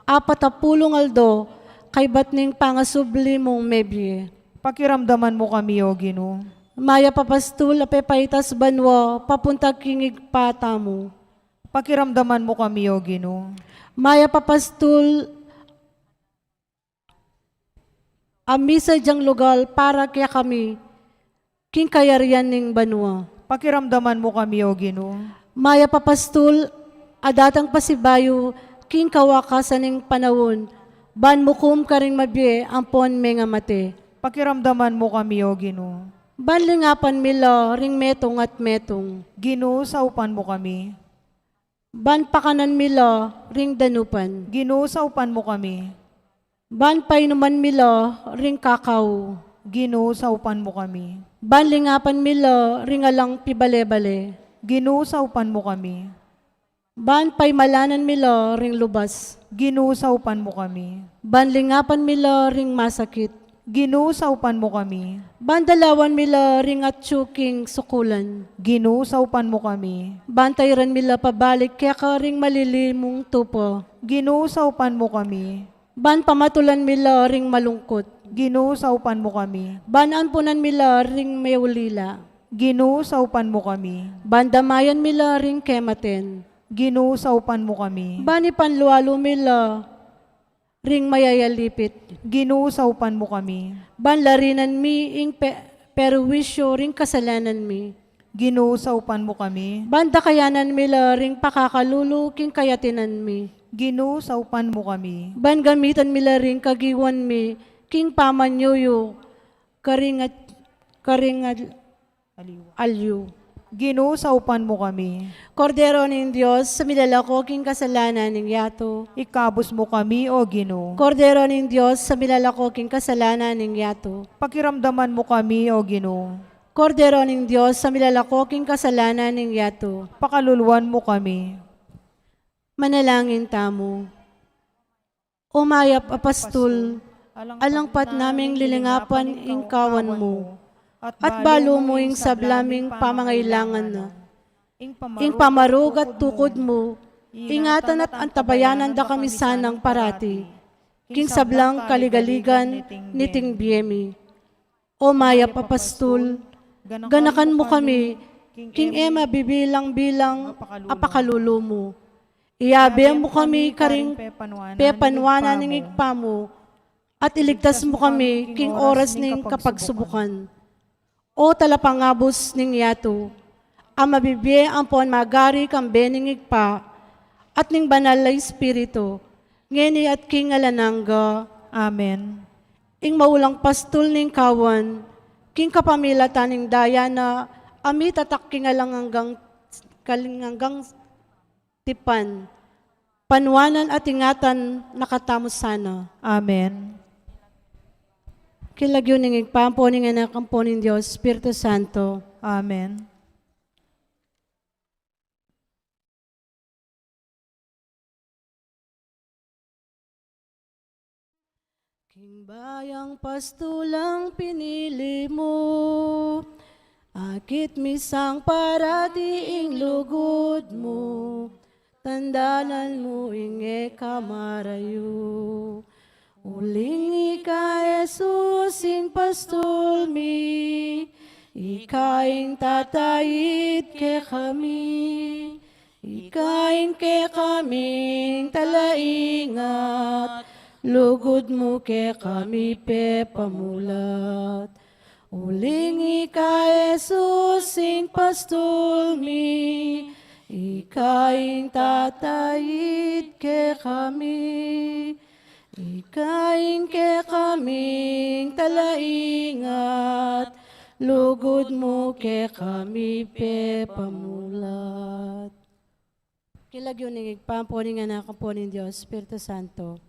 apat a pulung aldo, kaybat ning pangasubli mung mebie. Pakiramdaman mu kami, O Ginu. Mayap a pastul a pepaitas banua, papunta king Ibpa tamu. Pakiramdaman mu kami, O Ginu. Mayap a pastul a misadyang lugal para kekami, king kayarian ning banua. Pakiramdaman mu kami, O Ginu. Mayap a pastul a datang pasibayu, king kawakasan ning panaun, ban mukum karing mabie ampon mengamate. Pakiramdaman mu kami, O Ginu. Ban lingapan mi la ring metung at metung. Ginu, saupan mu kami. Ban pakanan mi la ring danupan. Ginu, saupan mu kami. Ban painuman mi la ring kakau. Ginu, saupan mu kami. Ban lingapan mi la ring alang pibale-bale. Ginu, saupan mu kami. Ban paimalanan mi la ring lubas. Ginu, saupan mu kami. Ban lingapan mi la ring masakit. Ginu, saupan mu kami. Ban dalawan mi la ring atyu king sukulan. Ginu, saupan mu kami. Ban tairan mi la pabalik keka ring malili mung tupa. Ginu, saupan mu kami. Ban pamatulan mi la ring malungkut. Ginu, saupan mu kami. Ban ampunan mi la ring meulila. Ginu, saupan mu kami. Ban damayan mi la ring kematen. Ginu, saupan mu kami. Ban ipanlualu mi la ring mayayalipit. Ginu, saupan mu kami. Ban larinan mi ing pe-, perwisyu ring kasalanan mi. Ginu, saupan mu kami. Ban dakayanan mi la ring pakakalulu king kayatinan mi. Ginu, saupan mu kami. Ban gamitan mi la ring kagiwan mi king pamanyuyu karing at-, karing at-, aliwa. Aliw. Ginu, saupan mu kami. Kordero ning Dios, a milalako king kasalanan ning yatu. Ikabus mu kami, O Ginu. Kordero ning Dios, a milalako king kasalanan ning yatu. Pakiramdaman mu kami, O Ginu. Kordero ning Dios, a milalako king kasalanan ning yatu. Pakaluluan mu kami. Manalangin tamu. O mayap a pastul, alang pat naming lilingapan ing kawan mu, at balu mu ing sabla ming pamangailangan na. Ing pamarug at tukud mu, ingatan at antabayanan da kami sanang parati, king sablang kaligaligan niting bie mi. O mayap a pastul, ganakan mu kami, king e mabibilang-bilang a pakalulu mu. Iyabe mu kami karing pepanuanan ning Ibpa mu, at iligtas mu kami king oras ning kapagsubukan. O talapangabus ning yatu, a mabibie ampon magari kambe ning Ibpa, at ning Banal a Espiritu, ngeni at king alang angga. Amen. Ing maulang pastul ning kawan, king kapamilatan ning daya na, a mitatak king alang anggang, kaling anggang tipan, panuanan at ingatan na katamu sana. Amen. King lagyu ning Ibpa, ampo ning Anak, ampo ning Dios Espiritu Santo. Amen. King bayang pastulang pinili mu, akit mi sang parati ing lugud mu, tandanan mu ing e ka marayu. Uling ika, Jesus, ing pastul mi, ika ing tataid kekami, ika ing kekaming talaingat, lugud mu kekami pepamulat. Uling ika, Jesus, ing pastul mi, ika ing tataid kekami, Ika ing kekaming talaingat, lugud mu kekami pepamulat. King lagyu ning Ibpa, ampo ning Anak, ampo ning Dios Espiritu Santo.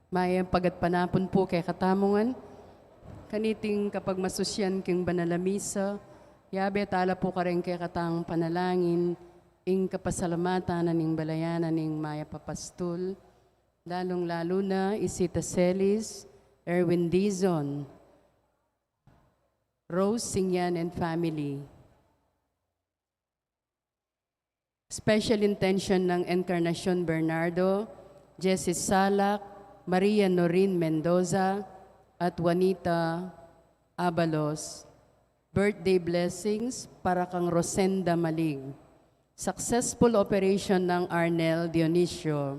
Mayap a pag'adpanapun pu kekatamu ngan. Kaniting kapagmasusyan king banal a misa, yabe tala pu kareng kekatang panalangin ing kapasalamatan na ning balayan na ning Mayap a Pastul, lalung-lalu na i Sita Celis, Erwin Dizon, Rose Singyan and family. Special intention ng Encarnacion Bernardo, Jessie Salak, Maria Norin Mendoza, at Juanita Abalos. Birthday blessings para kang Rosenda Malig. Successful operation ng Arnel Dionisio.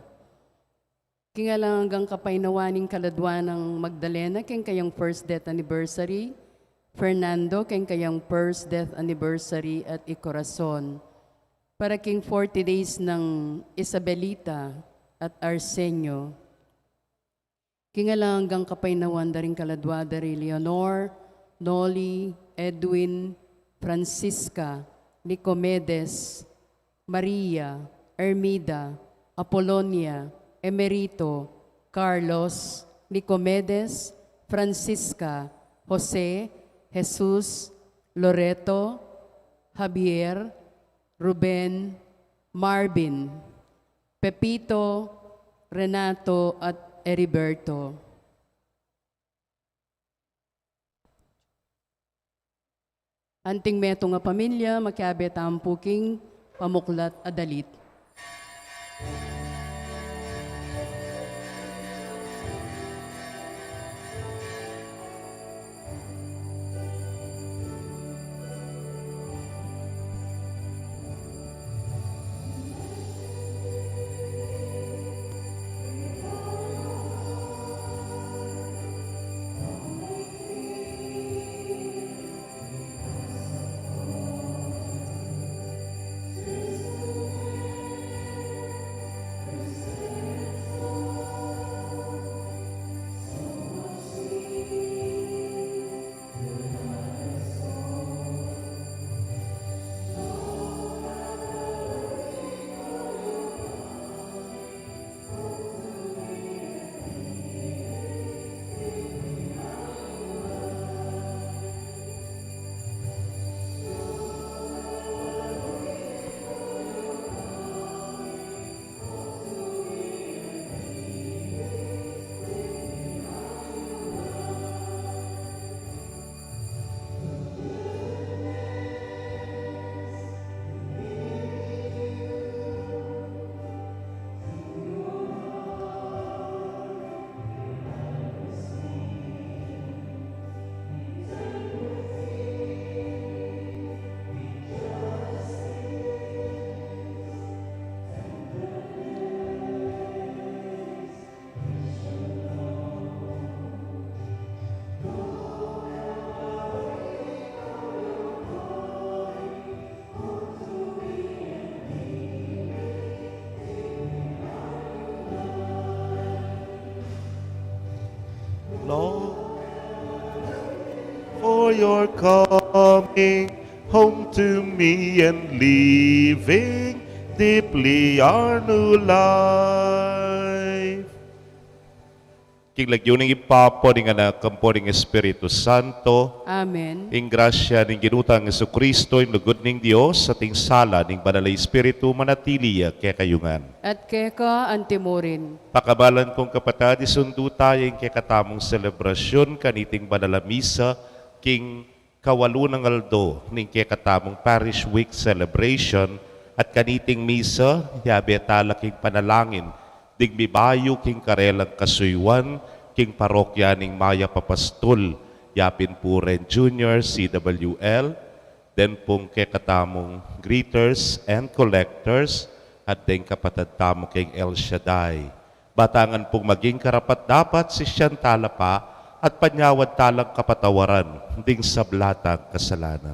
King alang anggang kapaynawan ning kaladwa nang Magdalena, king kayang first death anniversary, Fernando, king kayang first death anniversary at i Corazon. Para king forty days nang Isabelita at Arsenio. King alang anggang kapaynawan da ring kaladwa da ri Leonor, Noli, Edwin, Francisca, Nicomedes, Maria, Ermida, Apolonia, Emerito, Carlos, Nicomedes, Francisca, Jose, Jesus, Loreto, Javier, Ruben, Marvin, Pepito, Renato, at Heriberto. Anting metung a pamilya, makiabe tamu pu king pamuklat a dalit. Lord, for your coming home to me and living deeply our new life. King lagyu ning Ibpa, ampo ning Anak, ampo ning Espiritu Santo. Amen. Ing grasya ning Ginu tang Jesucristo, ing lugud ning Dios, at ing sala ning Banal a Espiritu, manatili ya kekayu ngan. At keka antimurin. Pakamalan kung kapatad, isundu taya ing kekatamung selebrasyun kaniting banal a misa, king kawalu nang aldo ning kekatamung Parish Week celebration, at kaniting misa, yabe tala king panalangin ding mibayu king karelang kasuyuan king parokya ning Mayap a Pastul, yapin pu reng Junior C W L, den pung kekatamung greeters and collectors, at deng kapatad tamu king El Shaddai. Ba ta ngan pung maging karapat-dapat sisian tala pa at panyawad talang kapatawaran ding sabla tang kasalanan.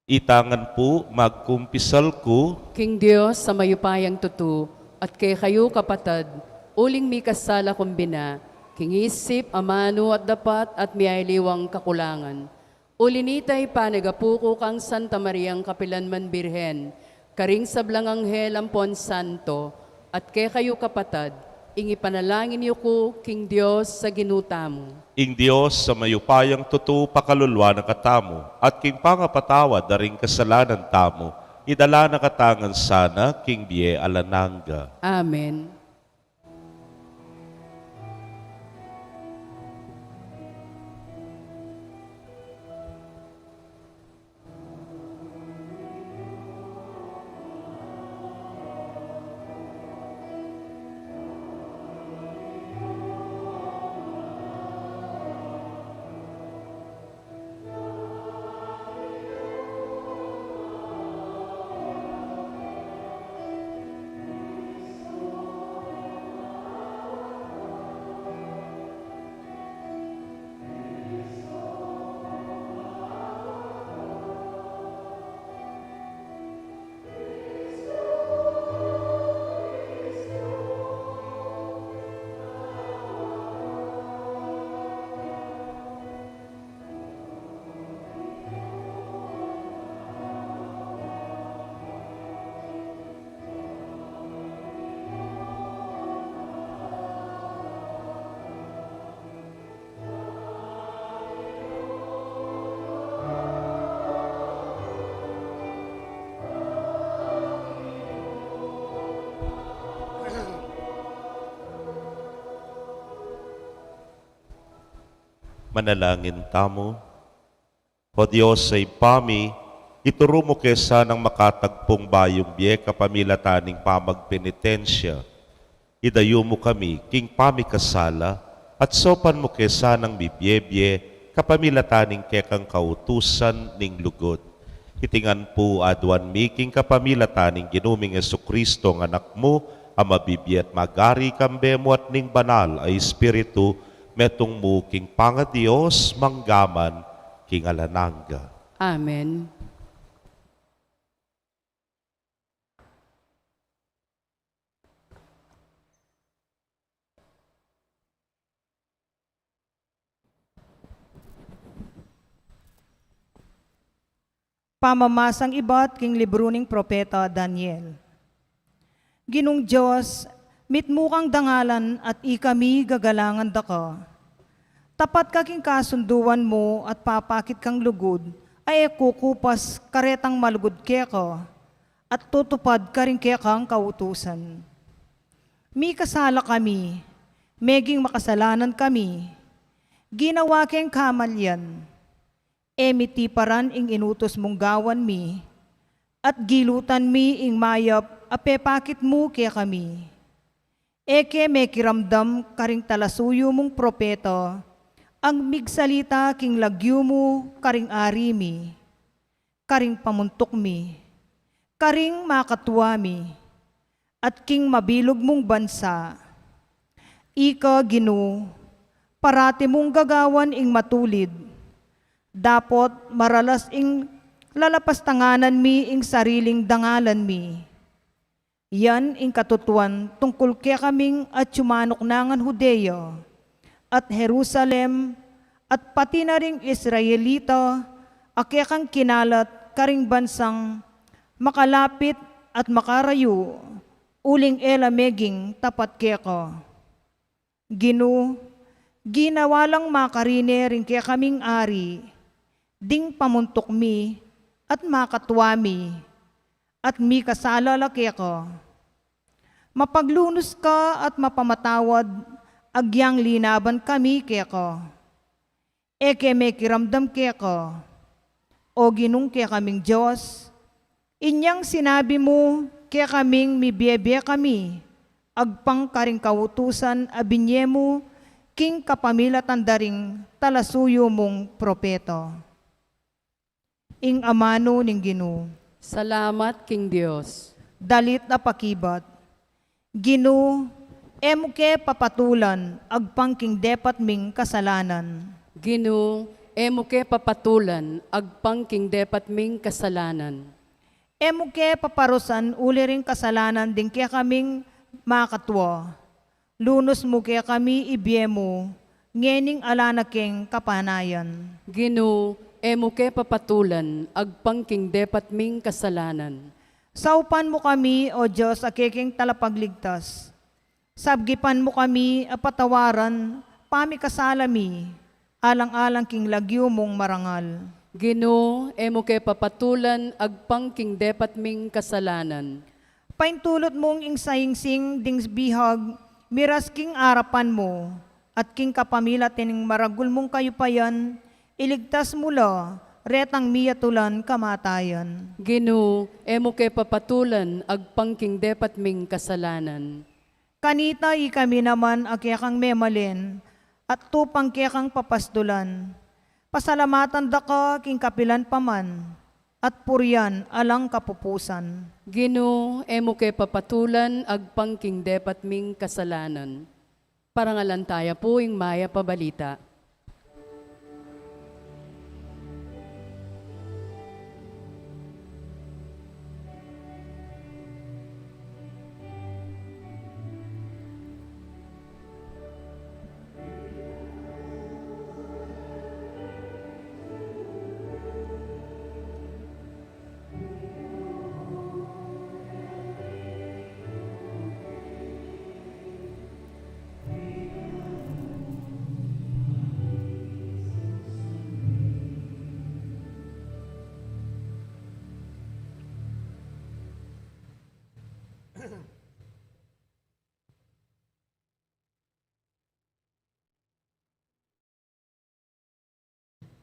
Ita ngan pu magkumpisal ku king Dios a mayupayang tutu, at kekayu kapatad, uling mikasala kung bina, king isip, amanu at dapat, at miyaliwang kakulangan. Uli nita, ipanyawad ku kang Santa Mariang kapilan man Birhen, karing sablang anghel ampon santo, at kekayu kapatad, Ing ipanalangin yu ku king Dios a Ginu tamu. Ing Dios a mayupayang tutu pakaluluan na katamu, at king pangapatawad da ring kasalanan tamu, idala na katamu ngan sana king bie alang angga. Amen. Manalangin tamu. O Dios a Ibpa mi, ituru mu ke sanang makatagpung bayung bie kapamilatan ning pamagpenitensya. Idayu mu kami king pamikasala, at saupan mu ke sanang mibie-bie kapamilatan ning kekang kautusan ning lugud. Iti ngan pu aduan mi king kapamilatan ning Ginu ming Jesucristo, a Anak mu, a mabibie at magari kambe mu at ning Banal a Espiritu, metung mu king pangaDios, mangga man king alang angga. Amen. Pamamasang ibat king libru ning propeta Daniel. Ginung Dios, mitmu kang dangalan at ikami gagalangan da ka. Tapat ka king kasunduan mu at papakit kang lugud, a e kukupas karetang malugud keka, at tutupad karing kekang kautusan. Mikasala kami, meging makasalanan kami, ginawa keng kamalian. E mi tiparan ing inutus mung gawan mi, at gilutan mi ing mayap a pepakit mu kekami. E ke mekiramdam karing talasuyu mung propeta, a migsalita king lagyu mu karing ari mi, karing pamuntuk mi, karing makatua mi, at king mabilug mung bansa. Ika, Ginu, parati mung gagawan ing matulid. Dapot maralas ing lalapastanganan mi ing sariling dangalan mi. Yan ing katutuan tungkul kekaming atiu manuknangan Judea, at Jerusalem, at pati na ring Israelita, a kekang kinalat karing bansang makalapit at makarayu, uling e la meging tapat keka. Ginu, ginawa lang makarine ring kekaming ari, ding pamuntuk mi, at makatua mi, at mikasala la keka. Mapaglunus ka at mapamatawad, agyang linaban kami keka. E ke mekiramdam keka. O Ginung kekaming Dios, inyang sinabi mu kekaming mibie-bie kami, agpang karing kautusan a binie mu king kapamilatan da ring talasuyu mung propeta. Ing amanu ning Ginu. Salamat king Dios. Dalit a pakibat. Ginu, e mu ke papatulan agpang king depat ming kasalanan. Ginu, e mu ke papatulan agpang king depat ming kasalanan. E mu ke paparusan uli ring kasalanan ding kekaming makatua. Lunus mu kekami ibie mu, ngening ala na keng kapanayan. Ginu, e mu ke papatulan agpang king depat ming kasalanan. Saupan mu kami, O Dios a kekaming Talapagligtas. Sabgipan mu kami a patawaran pamikasala mi, alang-alang king lagyu mung marangal. Ginu, e mu ke papatulan agpang king depat ming kasalanan. Paintulut mung ing saing-sing ding bihag, miras king arapan mu, at king kapamilatan ning maragul mung kayupayan, iligtas mu la retang miyatulan kamatayan. Ginu, e mu ke papatulan agpang king depat ming kasalanan. Kanita ikami naman a kekang memalen, at tupang kekang papastulan. Pasalamatan da ka king kapilan pa man, at purian alang kapupusan. Ginu, e mu ke papatulan agpang king depat ming kasalanan. Parangalan taya pu ing mayap a balita.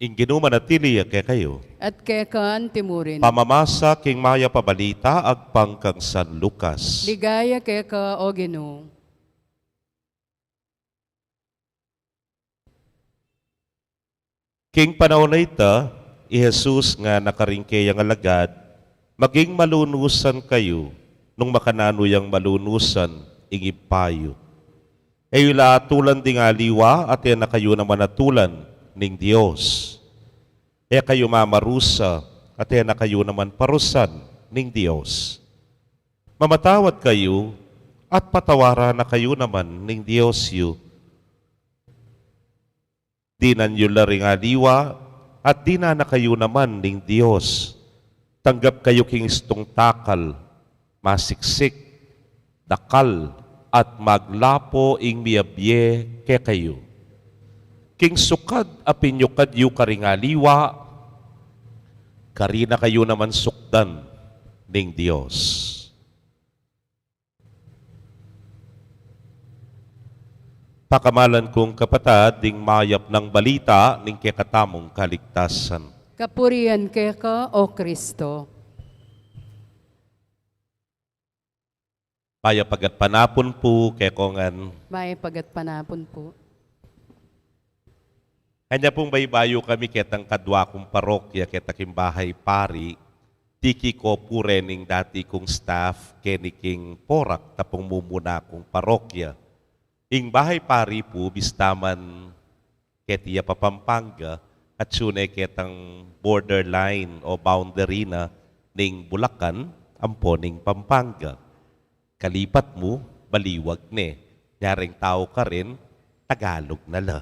Ing Ginu manatili ya kekayu. At keka antimurin. Pamamasa king mayap a balita agpang kang San Lucas. Ligaya keka, O Ginu. King panaun a ita, i Jesus ngana karing keyang alagad, "Maging malunusan kayu, nung makananu yang malunusan ing Ibpa yu. E yu la atulan ding aliwa, at e na kayu naman atulan ning Dios. E kayu mamarusa, at e na kayu naman parusan ning Dios. Mamatawad kayu, at patawaran na kayu naman ning Dios yu. Dinan yu la ring aliwa, at dinan na kayu naman ning Dios. Tanggap kayu king istung takal, masiksik, dakal, at maglapo ing miyabie kekayu. King sukad a pinyukad yu karing aliwa, karin na kayu naman sukdan ning Dios." Pakamalan kung kapatad, ding mayap nang balita ning kekatamung kaligtasan. Kapurian keka, O Kristo. Mayap a gatpanapun pu kekongan. Mayap a gatpanapun pu. Anya pung baybayu kami ketang kadwa kung parokya, keta king bahay pari, tiki ko pu reng dati kung staff keni king Porac, tapung mumuna kung parokya. Ing bahay pari pu, bista man keti ya pa Pampanga, atsu ne ketang borderline o boundary na ning Bulacan ampo ning Pampanga. Kalipat mu, baliwag ne. Nya reng tau karin, Tagalog na la.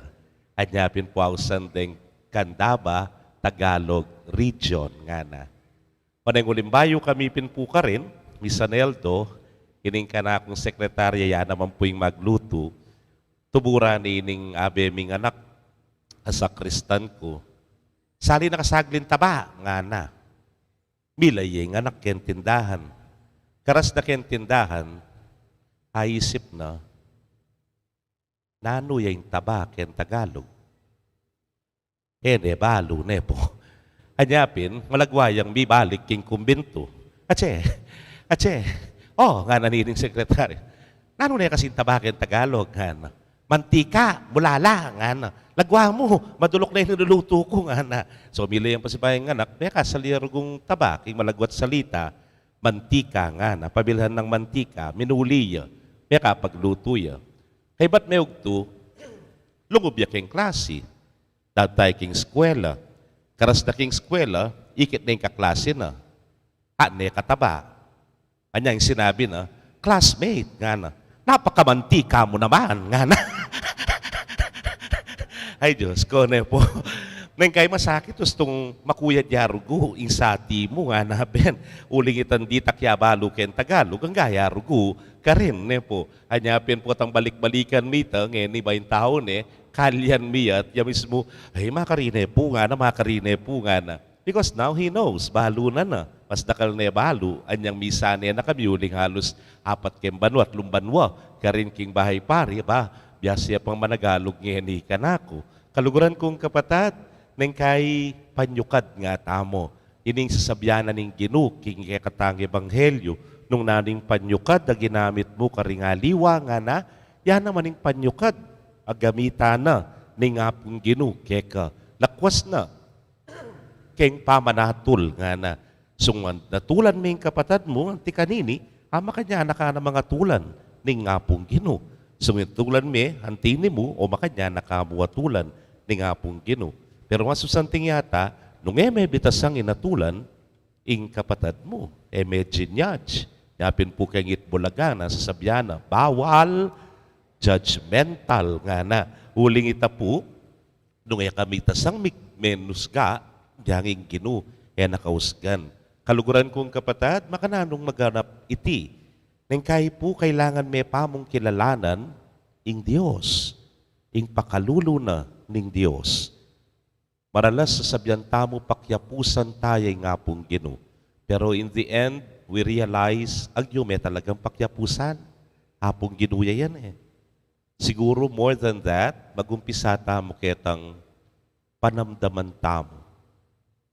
Anya pin pu ausan deng Candaba, Tagalog region, ngana. Maneng uling bayu kami pin pu karin, Misaneldo, ining kanakung sekretarya, ya naman pu ing maglutu. Tuburan ne ining abe ming anak a sakristan ku. "Sali na ka saglit ing taba," ngana. Mila ya ing anak keng tindahan. Karas da keng tindahan, aisip na, "Nanu ya ing taba keng Tagalog?" E ne balu ne pu. Anya pin, malagwa yang mibalik king kumbintu. "Atse, atse." "O," ngana nining sekretarya, "nanu ne kasi ing taba keng Tagalog?" ngana. "Mantika, mulala," ngana. "Lagwa mu, maduluk ne ing nilulutu ku," ngana. So, mila yang pasibayu ing anak, mekasali ya rugung taba, king malagwat salita, "Mantika," ngana. Pabilhan nang mantika, minuli ya, mekapaglutu ya. Kaybat meyugtu, lungub ya king klasi. Datu taya king eskwela. Karas da king eskwela, ikit ne ing kaklasi na. Ane kataba. Anya ing sinabi na, "Classmate," ngana, "napakamantika mu naman," ngana. Ay, Diyos ko, ne pu. Neng kai masakit, ustung makuyad ya rugu, ing sati mu, ngana pin, uling itang ditak ya balu keng Tagalog, angga ya rugu karin, ne pu. Anya pin potang balik-balikan mi ita, ngeni ba ing tau ne, kalyan mi ya, at ya mismu, "Ay, makarine pu," ngana, "makarine pu," ngana. Because now he knows, balu na na, mas dakal ne balu, anyang misa ne na kami uling halus apat keng banua, atlung banua, karin king bahay pari, ba, biasa ya pang managalug ngeni kanaku. Kaluguran kung kapatad, neng kai panyukad nga tamu ining sasabian na ning Ginu king kekatang ebanghelyu, nung naning panyukad a ginamit mu karing aliwa, ngana, ya naman ing panyukad a gamitan na ning Apung Ginu keka, lakwas na keng pamanatul, ngana. Sung natulan me ing kapatad mu anti kanini, a makanyan na ka na mang atulan ning Apung Ginu. Sung natulan me anti ini mu, o makanyan na ka mu atulan ning Apung Ginu. Pero mas masanting yata, nung e me bitasang inatulan ing kapatad mu, e me jinyaj. Nya pin pu keng Itbulaga na sasabian na, bawal judgmental, ngana. Uling ita pu, nung e kami bitasang mi-, menusga, deng ing Ginu e na kausgan. Kaluguran kung kapatad, makananung maganap iti? Neng kai pu, kailangan me pa mung kilalanan ing Dios, ing pakalulu na ning Dios. Maralas sasabian tamu, pakyapusan ta ya ing Apung Ginu. Pero in the end, we realize, agyu me talagang pakyapusan. Apung Ginu ya yan e. Siguru more than that, magumpisa tamu ketang panamdaman tamu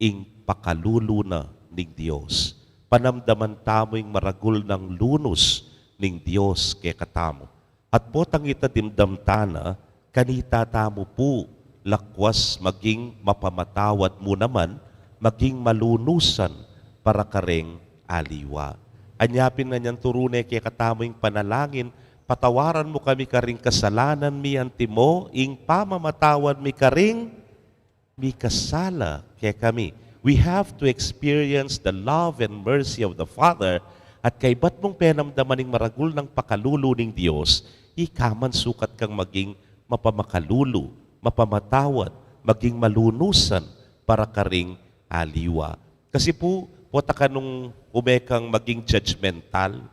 ing pakalulu na ning Dios. Panamdaman tamu ing maragul nang lunus ning Dios kekatamu. At potang ita dimdam ta na, kanita tamu pu lakwas maging mapamatawad mu naman, maging malunusan para kareng aliwa. Anya pin ngan yang turu ne kekatamu ing panalangin, patawaran mu kami karing kasalanan mi antimo ing pamamatawad mi karing mikasala kekami. We have to experience the love and mercy of the Father, at kaybat mung penamdaman ing maragul nang pakalulu ning Dios, ika man sukat kang maging mapamakalulu, mapamatawad, maging malunusan para karing aliwa. Kasi pu, pota ka nung ume kang maging judgmental,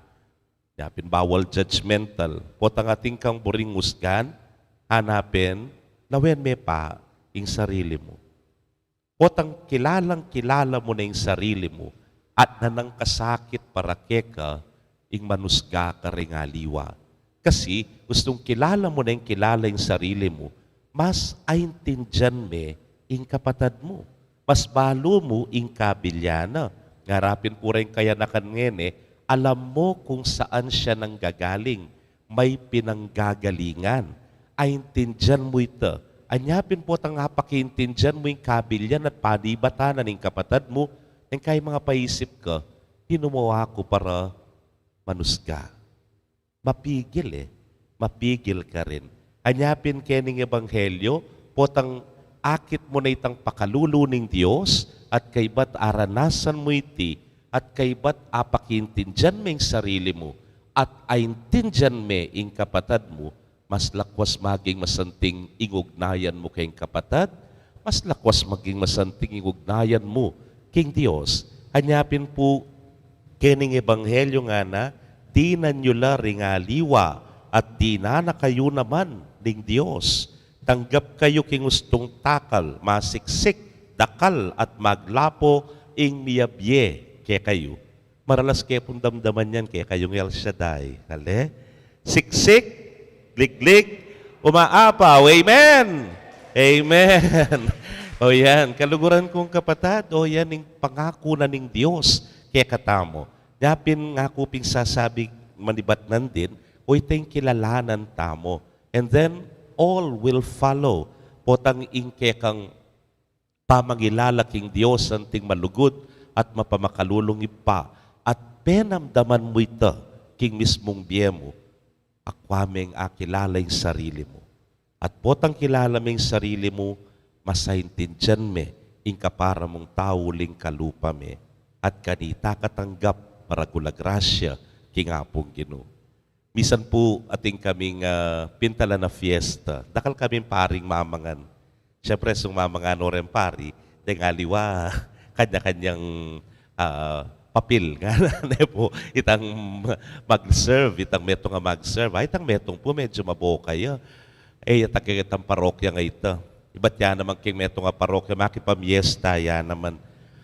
nya pin bawal judgmental, potang atin kang buring usgan, hanapin, lawen me pa ing sarili mu. Potang kilalang kilala mu na ing sarili mu, at nanang kasakit para keka ing manusga karing aliwa. Kasi, ustung kilala mu na ing kilala ing sarili mu, mas aintindian me ing kapatad mu. Mas balu mu ing kabilyan na. Ngara pin pu reng kayanakan ngeni, alam mo kung saan siya nanggagaling, may pinanggagalingan. Aintindian mu ita. Anya pin potang apakiintindian mu ing kabilyan at panibatan na ning kapatad mu, neng kai mangapaisip ka, hinu mu aku para manusga? Mapigil e. Mapigil ka rin. Anya pin kening ebanghelyo, potang akit mu na itang pakalulu ning Dios, at kaybat aranasan mu iti, at kaybat apakiintindian me ing sarili mu, at aintindian me ing kapatad mu, mas lakwas maging masanting ing ugnayan mu keng kapatad, mas lakwas maging masanting ing ugnayan mu king Dios. Anya pin pu, kening ebanghelyo ngana, dinan yu la ring aliwa, at dinan na kayu naman ning Dios. Tanggap kayu king ustung takal, masiksik, dakal, at maglapo ing miyabie kekayu. Maralas ke pung damdaman yan kekayung El Shaddai. Ale? Siksik, liglig, umaapaw. Amen! Amen! O yan, kaluguran kung kapatad, o yan ing pangaku na ning Dios kekatamu. Nya pin ngaku ping sasabi manibat nandin, o ita ing kilalanan tamu. And then, all will follow. Potang ing kekang pamangilala king Dios anting malugud at mapamakalulung Ibpa, at penamdaman mu ita king mismung bie mu, akwa meng akilala ing sarili mu. At potang kilala meng sarili mu, masaintindian me ing kapara mung tau uling kalupa me, at kanita ka tanggap maragul a grasya king Apung Ginu. Misan pu atin kaming, ah, pintalan a fiesta. Dakal kaming paring mamangan. Siyempre, sumama ngana ren pari, deng aliwa, kanya-kanyang, ah, papil ngana, ne pu, itang mag-serve, itang metung a mag-serve. Ay, itang metung pu, medyu maboka ya. E ya ta kekatang parokya nga ita. Ibat ya naman keng metung a parokya, makipamiesta ya naman.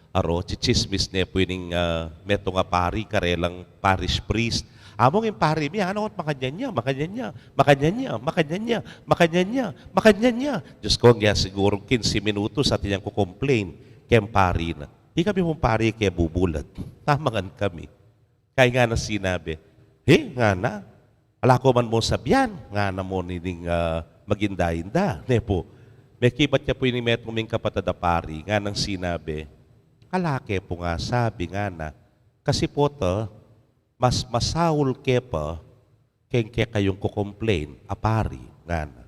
Aro, chichismis ne pu ining, ah, metung a pari, karelang parish priest. Among ing pari mi, ano, makanyan ya, makanyan ya, makanyan ya, makanyan ya, makanyan ya, makanyan ya. Diyos ko, ngana sigurung kinse minutos, atin yang kukomplain keng pari na. Di kami pung pari kebubulat. Tamangan kami. Kaya ngana sinabi, "He," ngana, "ala ko man mung sabian," ngana mu nining, ah, maginda-inda, ne pu. Mekibat ya pu ining metung ming kapatad a pari, nganang sinabi, "Ala ke pung asabi," ngana, "kasi pu ta, mas masaul ke pa keng kekayung kukomplain a pari," ngana.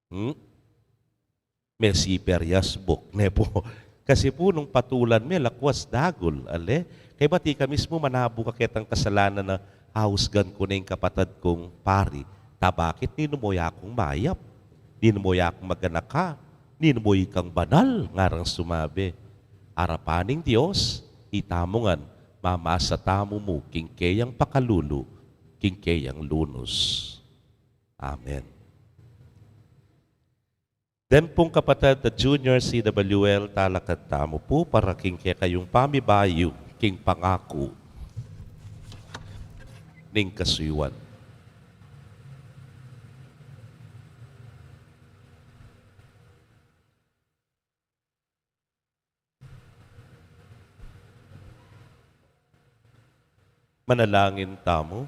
Hmm? Mesiper ya subuk, ne pu. Kasi pu nung patulan me, lakwas dagul, ale? Kaybat ika mismu manabu ka ketang kasalanan a ahusgan ku ne ing kapatad kung pari. Ta bakit? Ninu mu ya kung mayap? Ninu mu ya kung maganaka? Ninu mu ikang banal? Ngarang sumabi. Arapan ning Dios, itamu ngan, mamasa tamu mu king keyang pakalulu, king keyang lunus. Amen. Den pung kapatad a Junior C W L, talakad tamu pu para king kekayung pamibayu king pangaku ning kasuyuan. Manalangin tamu.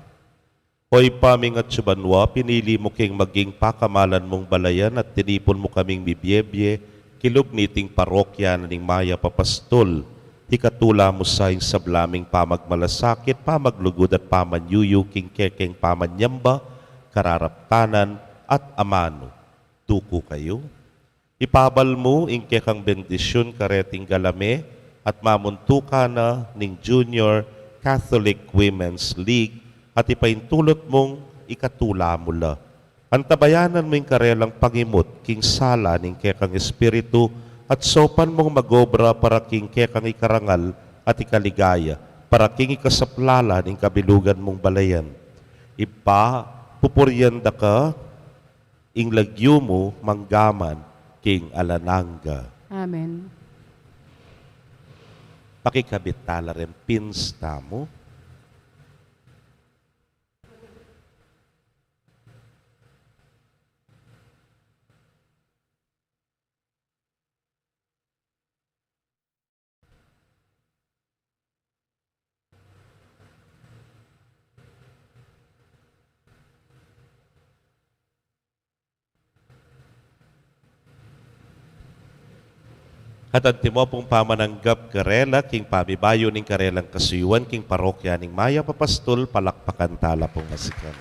O Ibpa ming atsu banua, pinili mu keng maging pakamalan mung balayan at tinipun mu kaming mibie-bie kilub niting parokya na ning Mayap a Pastul. Ikatula mu sa ing sabla ming pamagmalasakit, pamaglugud at pamanyuyu king kekeng pamanyamba, kararaptanan at amanu. Duku kayu. Ipabal mu ing kekang bendisyun kareting galame at mamuntukan na ning Junior Catholic Women's League at ipaintulut mung ikatula mu la. Antabayanan mu ing karelang pangimut king sala ning kekang espiritu at saupan mung magobra para king kekang ikarangal at ikaligaya, para king ikasaplala ning kabilugan mung balayan. Ibpa, pupurian da ka, ing lagyu mu manggaman king alang angga. Amen. Pakikabit tala ring pins tamu. At antimo pung pamananggap karela king pamibayu ning karelang kasuyuan king parokya ning Mayap a Pastul, palakpakan tala pung masikan.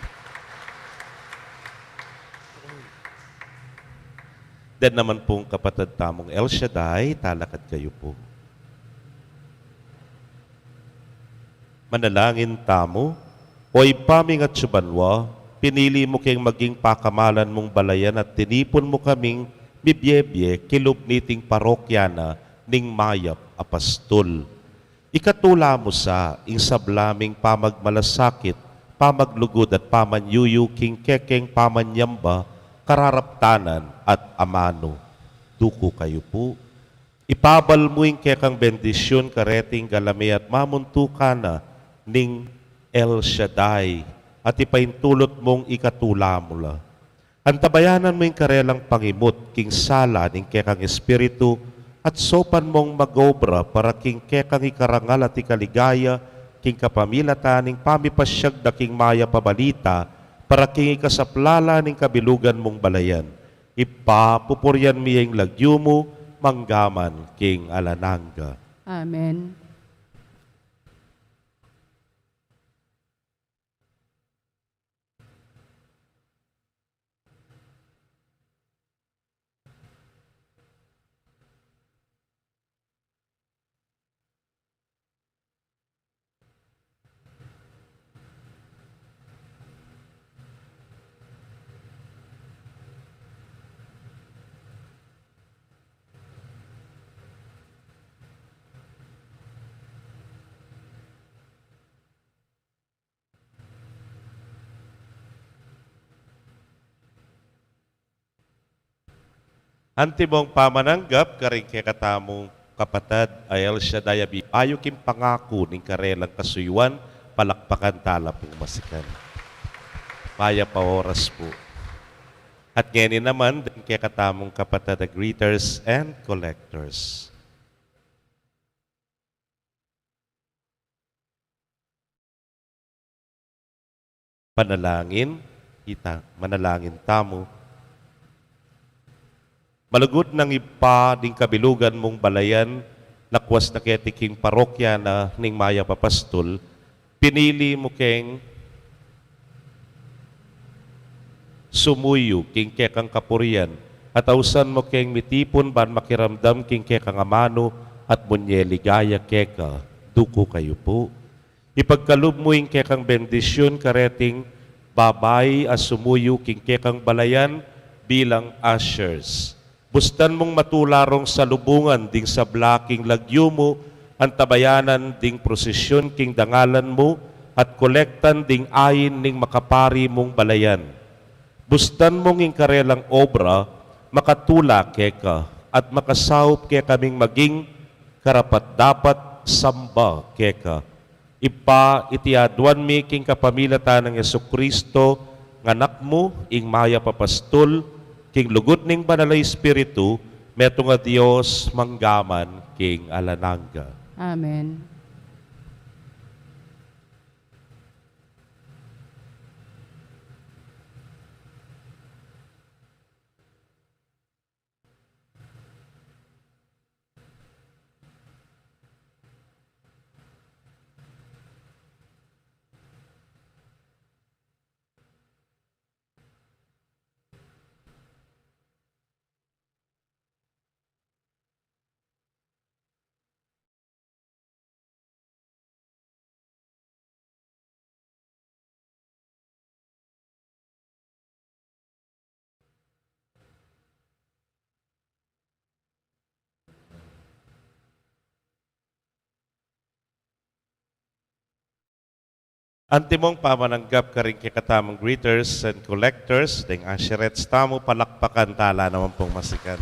Den naman pung kapatad tamung El Shaddai, talakad kayu pu. Manalangin tamu. O Ibpa ming atsu banua, pinili mu keng maging pakamalan mung balayan at tinipun mu kaming mibie-bie kilub niting parokya na ning Mayap a Pastul. Ikatula mu sa ing sabla ming pamagmalasakit, pamaglugud at pamanyuyu king kekeng pamanyamba, kararaptanan at amanu. Duku kayu pu. Ipabal mu ing kekang bendisyun kareting galame at mamuntukan na ning El Shaddai at ipaintulut mung ikatula mu la. Antabayanan mu ing karelang pangimut king sala ning kekang espiritu at saupan mung magobra para king kekang ikarangal at ikaligaya king kapamilatan ning pamipasyag da king mayap a balita para king ikasaplala ning kabilugan mung balayan. Ibpa, pupurian mi ing lagyu mu manggaman king alang angga. Amen. Antimong pamananggap karing kekatamung kapatad a El Shaddai a bipayu king pangaku ning karelang kasuyuan, palakpakan tala pung masikan. Mayap a oras pu. At ngeni naman, deng kekatamung kapatad a greeters and collectors. Panalangin, ita, manalangin tamu. Malugud nang Ibpa, ding kabilugan mung balayan, lakwas na keti king parokya na ning Mayap a Pastul, pinili mu keng sumuyu king kekang kapurian, at ausan mu keng mitipun ban makiramdam king kekang amanu at munye ligaya keka. Duku kayu pu. Ipagkalub mu ing kekang bendisyun kareting babai a sumuyu king kekang balayan bilang ushers. Bustan mung matula rong salubungan ding sabla king lagyu mu, antabayanan ding prosisyun king dangalan mu, at kolektan ding ain ning makapari mung balayan. Bustan mung ing karelang obra makatula keka at makasaup kekaming maging karapat-dapat samba keka. Ibpa, iti aduan mi king kapamilatan nang Jesucristo, nga Anak mu, ing Mayap a Pastul, king lugud ning Banal a Espiritu, metung a Dios, mangga man king alang angga. Amen. Antimong pamananggap karing kekatamung greeters and collectors, deng usherettes tamu, palakpakan tala naman pung masikan.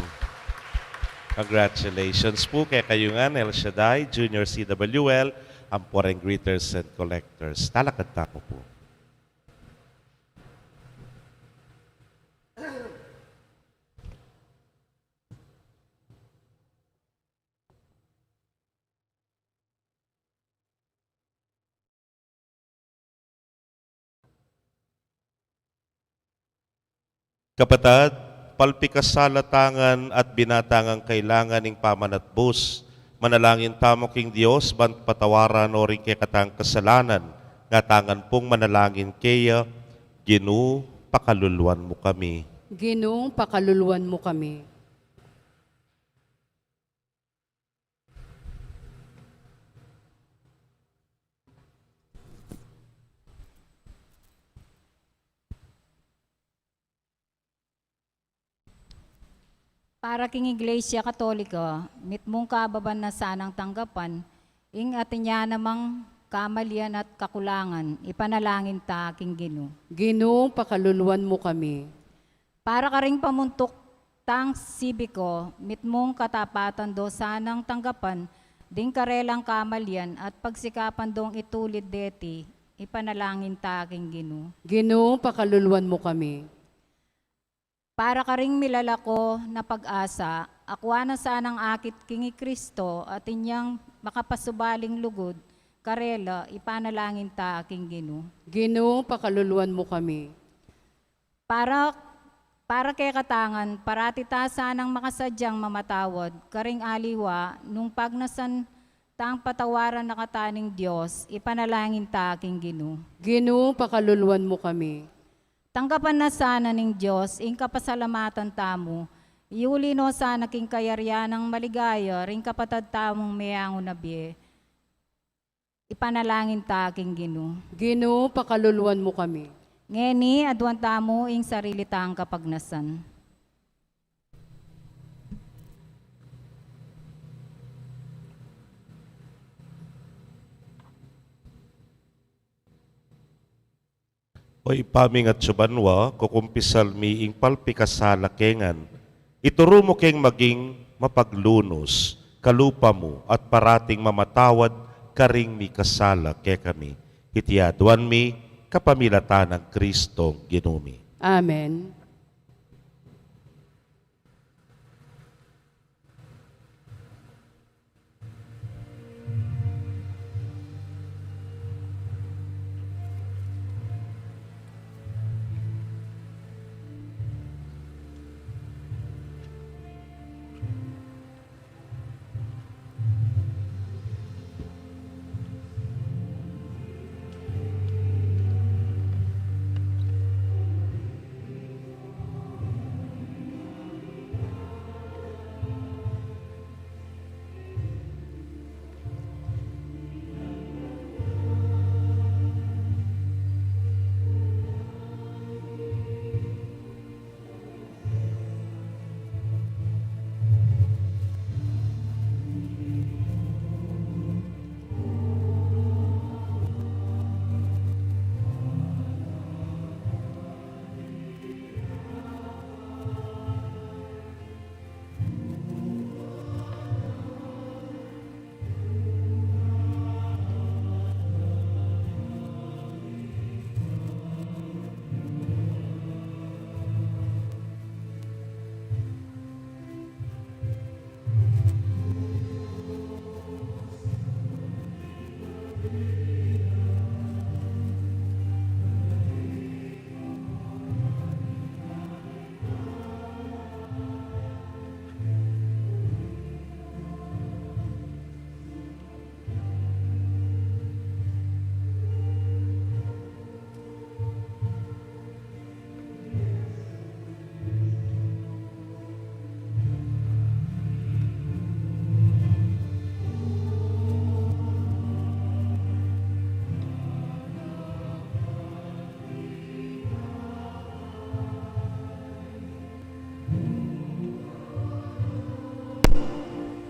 Congratulations pu kekayu ngan, El Shaddai, Junior C W L, ampo reng greeters and collectors. Talakad tamu pu. Kapatad, palpikasala ta ngan at binata ngan kailangan ing pamanatbus. Manalangin tamu king Dios, ban patawaran no ring kekatang kasalanan, nga ta ngan pung manalangin keya. Ginu, pakaluluan mu kami. Ginu, pakaluluan mu kami. Para king Iglesia Katolika, mitmung kababan na sanang tanggapan ing atin ya namang kamalian at kakulangan, ipanalangin ta king Ginu. Ginu, pakaluluan mu kami. Para karing pamuntuk tang sibiko, mitmung katapatan do sanang tanggapan ding karelang kamalian at pagsikapan dong itulid deti, ipanalangin ta king Ginu. Ginu, pakaluluan mu kami. Para karing milalako na pag-asa, akwa na sanang akit king i Kristo at inyang makapasubaling lugud karela, ipanalangin ta king Ginu. Ginu, pakaluluan mu kami. Para, para kekata ngan, parati ta sanang makasadyang mamatawad karing aliwa nung pagnasan tang patawaran na kata ning Dios, ipanalangin ta king Ginu. Ginu, pakaluluan mu kami. Tanggapan na sana ning Dios ing kapasalamatan tamu, iuli no sana king kayarian nang maligaya ring kapatad tamung meangu na bie, ipanalangin ta king Ginu. Ginu, pakaluluan mu kami. Ngeni, aduan tamu ing sarili tang kapagnasan. O Ibpa ming atsu banua, kukumpisal mi ing palpikasala ke ngan, Ituru mu keng maging mapaglunus, kalupa mu, at parating mamatawad karing mikasala kekami. Iti aduan mi kapamilatan nang Kristong Ginu mi. Amen.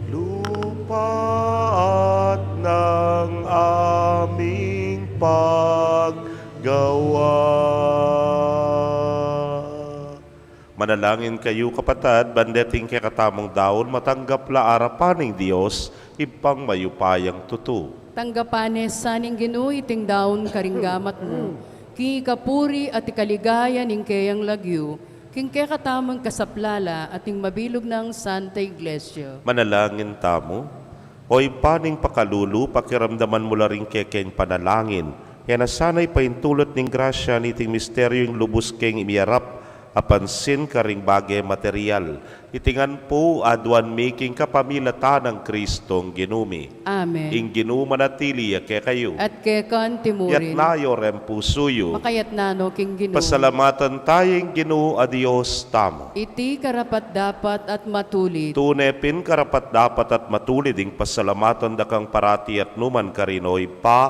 Lupa at ng aming paggawa. Manalangin kayu, kapatad, ban deting kekatamung daun matanggap la arapan ning Dios, Ibpang mayupayang tutu. Tanggapan ne sa ning Ginu iting daun karing gamat mu, king ikapuri at ikaligaya ning keyang lagyu, king kekatamung kasaplalan at ning mabilug nang Santa Iglesia. Manalangin tamu. O Ibpa ning pakalulu, pakiramdaman mu la ring kekeng panalangin, e na sana ipaintulut ning grasya niting misteryu ing lubus keng imiarap a pansin karing bage material. Iti ngan pu aduan mi king kapamilatan nang Kristong Ginu mi. Amen. Ing Ginu manatili ya kekayu. At keka naman murin. Itas yu reng pusu yu. Makatas no king Ginu. Pasalamatan taya ing Ginu a Dios tamu. Iti karapat-dapat at matulid. Tune pin karapat-dapat at matulid ing pasalamatan da kang parati at nukarin man, O Ibpa,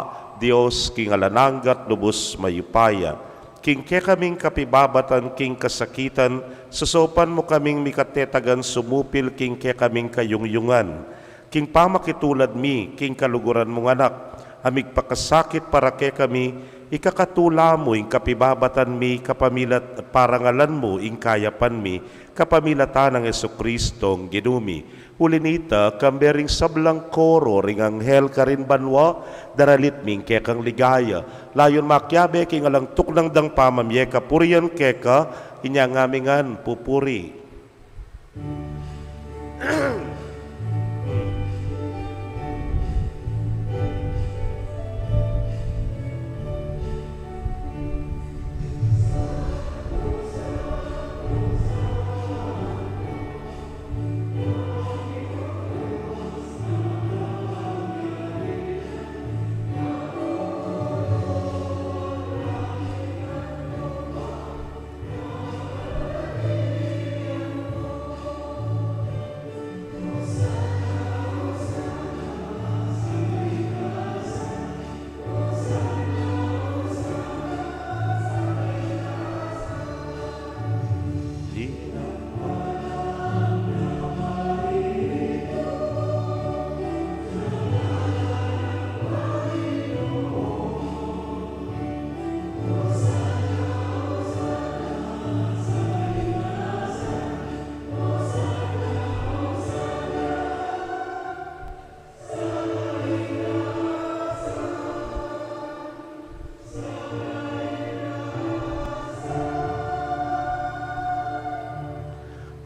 Dios king alang angga at lubus mayupaya. King kekaming kapibabatan king kasakitan, sasaupan mu kaming mikatetagan sumupil king kekaming kayungyungan. King pamakitulad mi king kaluguran mung Anak a migpakasakit para kekami, ikakatula mu ing kapibabatan mi kapamilatan, parangalan mu ing kayapan mi kapamilatan nang Jesucristong Ginu mi. Uli na nita, kambe ring sablang koro ring anghel karin banua, daralit mi ing kekang ligaya. Layun makiabe king alang tuknang dang pamamie kapurian keka, inya ngami ngan pupuri.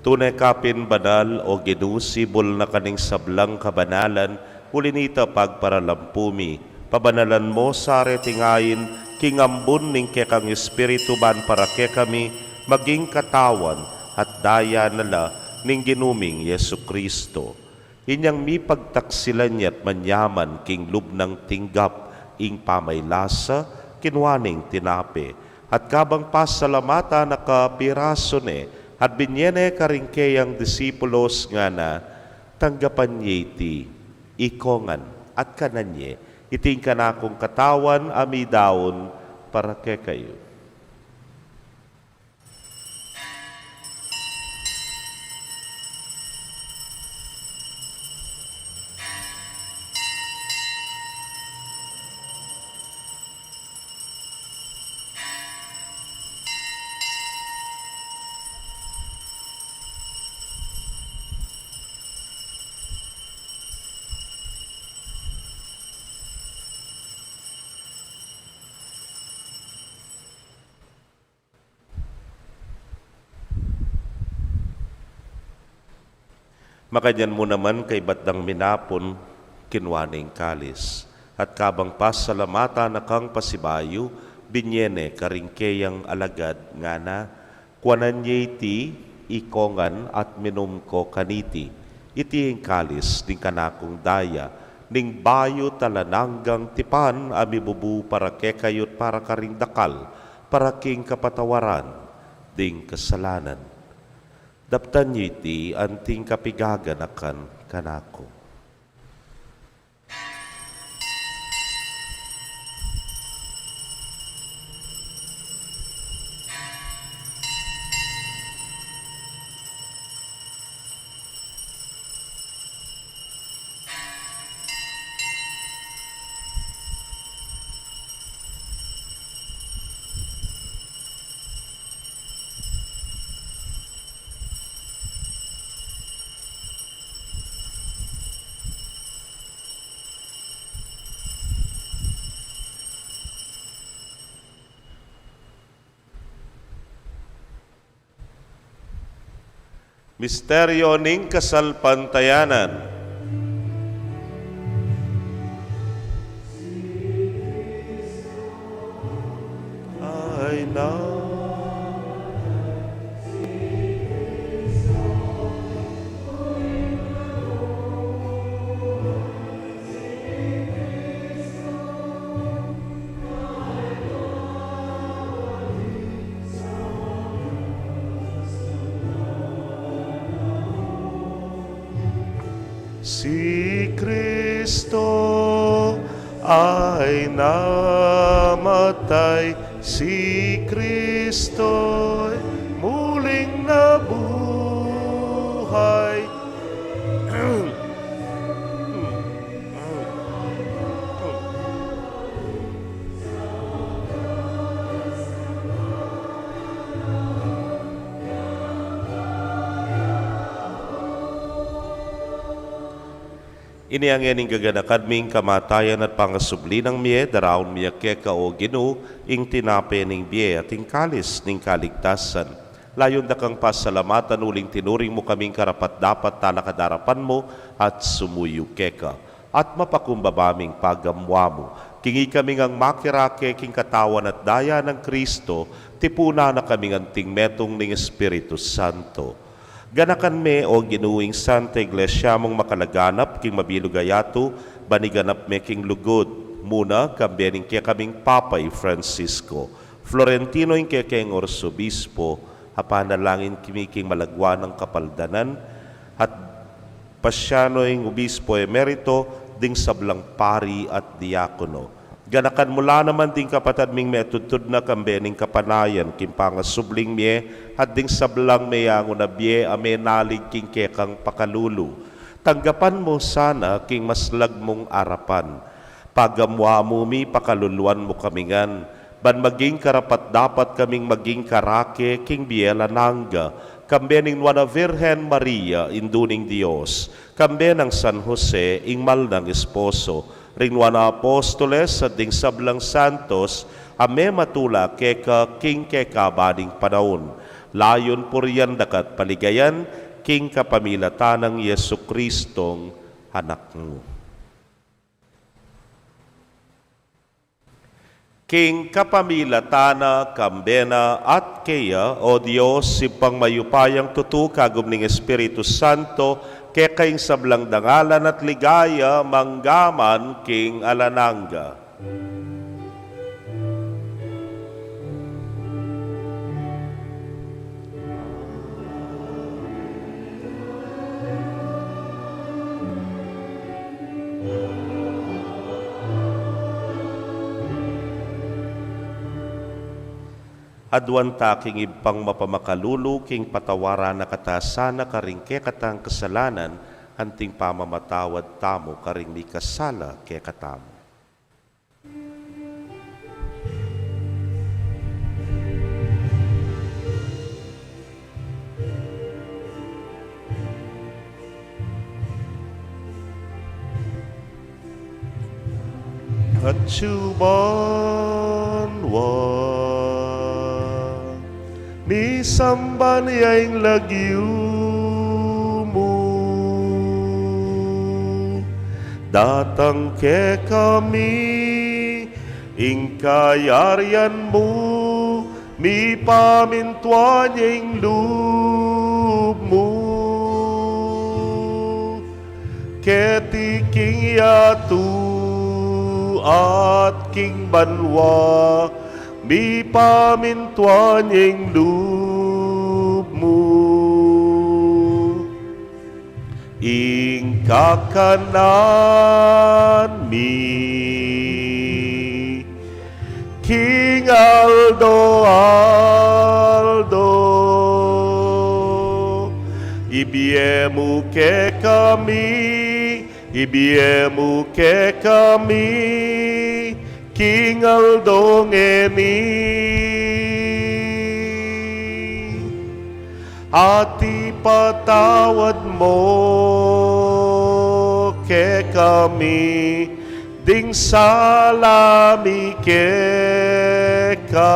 Tune ka pin banal, O Ginu, sibul na ka ning sablang kabanalan, uli na nita pagparalampu mi. Pabanalan mo sa reting ain, king ambun ning kekang Espiritu ban para kekami, maging katawan at daya na la ning Ginu ming Jesucristo. Inyang mipagtaksilan ya't manyaman king lub nang tinggap ing pamaylasa, kinua neng tinape, at kabang pasalamatan na ka, pirasu ne, at binye ne karing keyang disipulos ngana, tanggapan ye iti, ikongan, at kanan ye, iti ing kanakung katawan a midaun para kekayu. Makanyan mu naman kaybat dang minapun, kinua ne ing kalis, at kabang pasalamatan na kang pasibayu, binye ne karing keyang alagad ngana, kuanan ye iti, ikongan at minum ko kaniti, iti ing kalis ning kanakung daya, ning bayu at alang anggang tipan a mibubu para kekayu't para karing dakal, para king kapatawaran ding kasalanan. Daptan ye iti anting kapigaganakan kanaku. Misteryo ning kasalpantayanan. Ay na. Si Kristo ay namatay, si Kristo'y muling nabuhay. Inya ngeni ing gaganakan ming kamatayan at pangasubli nang mie, daraun mi keka, O Ginu, ing tinape ning bie at ing kalis ning kaligtasan. Layun da kang pasalamatan uling tinuring mu kaming karapat-dapat talakad king arapan mu at sumuyu keka. At mapakumbaba ming pagamuan mu king ikami ngang makirake king katawan at daya nang Kristo, tipunan na kaming anting metung ning Espiritu Santo. Ganakan me, O Ginu, ing Santa Iglesia mung makalaganap king mabilug a yatu, ban iganap me king lugud, muna kambe ning kekaming Papa i Francisco, Florentino ing kekeng Arsobispo, apanalangin mi king malagwa nang kapaldanan, at Paciano ing Obispo Emerito, ding sablang pari at diakono. Ganakan mu la naman ding kapatad ming metudtud na kambe ning kapanayan king pangasubling mie, at ding sablang meyangu na bie a menalig king kekang pakalulu. Tanggapan mu sana king maslag mung arapan. Pagamuan mu mi, pakaluluan mu kami ngan, ban maging karapat-dapat kaming maging karake king bie alang angga, kambe ning Nuan a Virgen Maria, Indu ning Dios, kambe nang San Jose, ing mal nang esposo, ring nuan a apostoles, at ding sablang santos a mematula keka king kekaban ning panaun. Layun purian daka at paligayan king kapamilatan nang Jesucristong Anak mu. King kapamilatan na, kambe na, at keya, O Dios, Ibpang mayupayang tutu, kagum ning Espiritu Santo, keka ing sablang dangalan at ligaya, mangga man king alang angga. Aduan ta king Ibpang mapamakalulu, king patawaran na kata sana karing kekatang kasalanan, anting pamamatawad tamu karing mikasala kekatamu. Atyu banua, misamban ya ing lagyu mu. Datang kekami ing kayarian mu, mipamintuan ya ing lub mu. Keti king yatu at king banua, mipamintuan ya ing lub mu. Ing kakanan mi king aldo-aldo, ibie mu kekami, ibie mu kekami king aldo ngeni. At ipatawad mu kekami ding sala mi keka,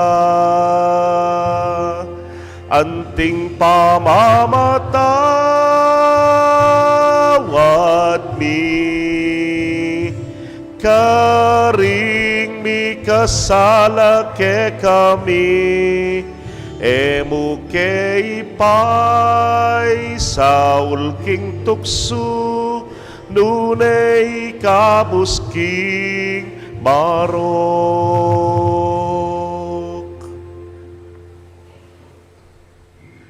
anting pamamatawad mi karing mikasala kekami. E mu ke ipaisaul king tuksu, nune ikabus king marok.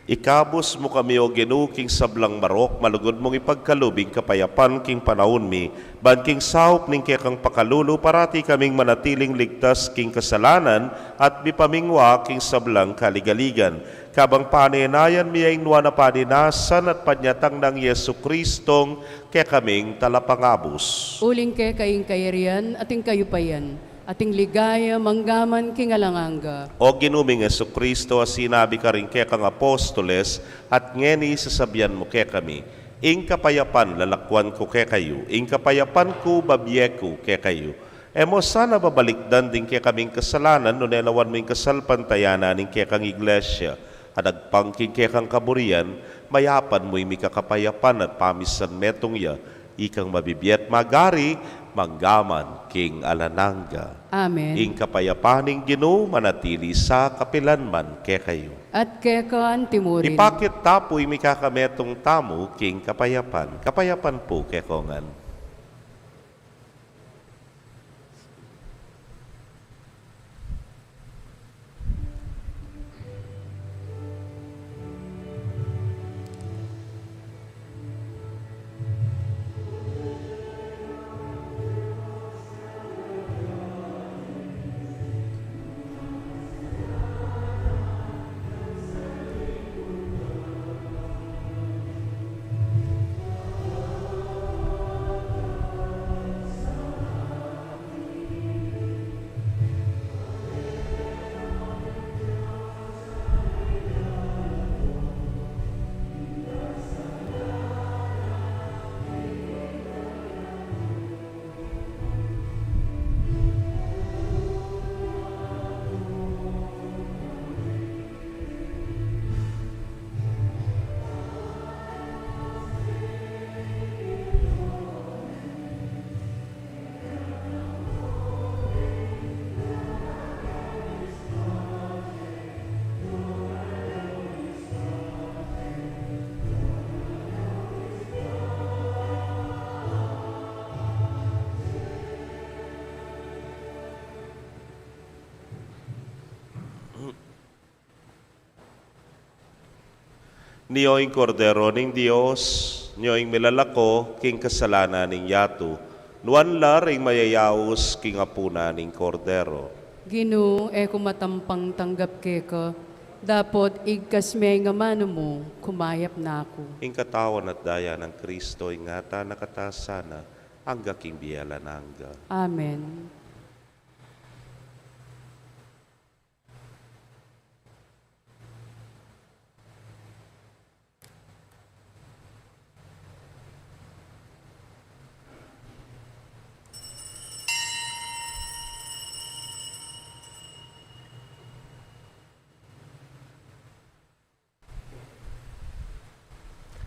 Ikabus mu kami, O Ginu, king sablang marok, malugud mung ipagkalub ing kapayapan king panaun mi, ban king saup ning kekang pakalulu, parati kaming manatiling ligtas king kasalanan at mipamingwa king sablang kaligaligan. Kabang panenayan mi ing nuan a paninasan at panyatang nang Jesucristong kekaming Talapangabus. Uling keka ing kayarian at ing kayupayan at ing ligaya manggaman king alang angga. O Ginu ming Jesucristo, a sinabi karing kekang apostoles, at ngeni sasabian mu kekami, ing kapayapan lalakwan ku kekayu, ing kapayapan ku babie ku kekayu. E mu sana babalikdan ding kekaming kasalanan, nune lawan mu ing kasalpantayanan ning kekang iglesia, a agpang king kekang kaburian, mayapan mu ing mikakapayapan at pamisan metung ya, ikang mabibie at magari, manggaman king alang angga. Amen. Ing kapayapan ning Ginu manatili sa kapilan man kekayu. At keka anti murin. Ipakit ta pu ing mikakametung tamu king kapayapan. Kapayapan pu kekongan. Nio ing Kordero ning Dios, nio ing milalako king kasalanan ning yatu. Nuan la ring mayayaus king apunan ning Kordero. Ginu, e ku matampang tanggap keka, dapot igkas me ing amanu mu, kumayap na ku. Ing katawan at daya nang Kristo, ingatan na kata sana, angga king bie alang angga. Amen.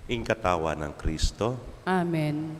Ing katawan nang Kristo. Amen.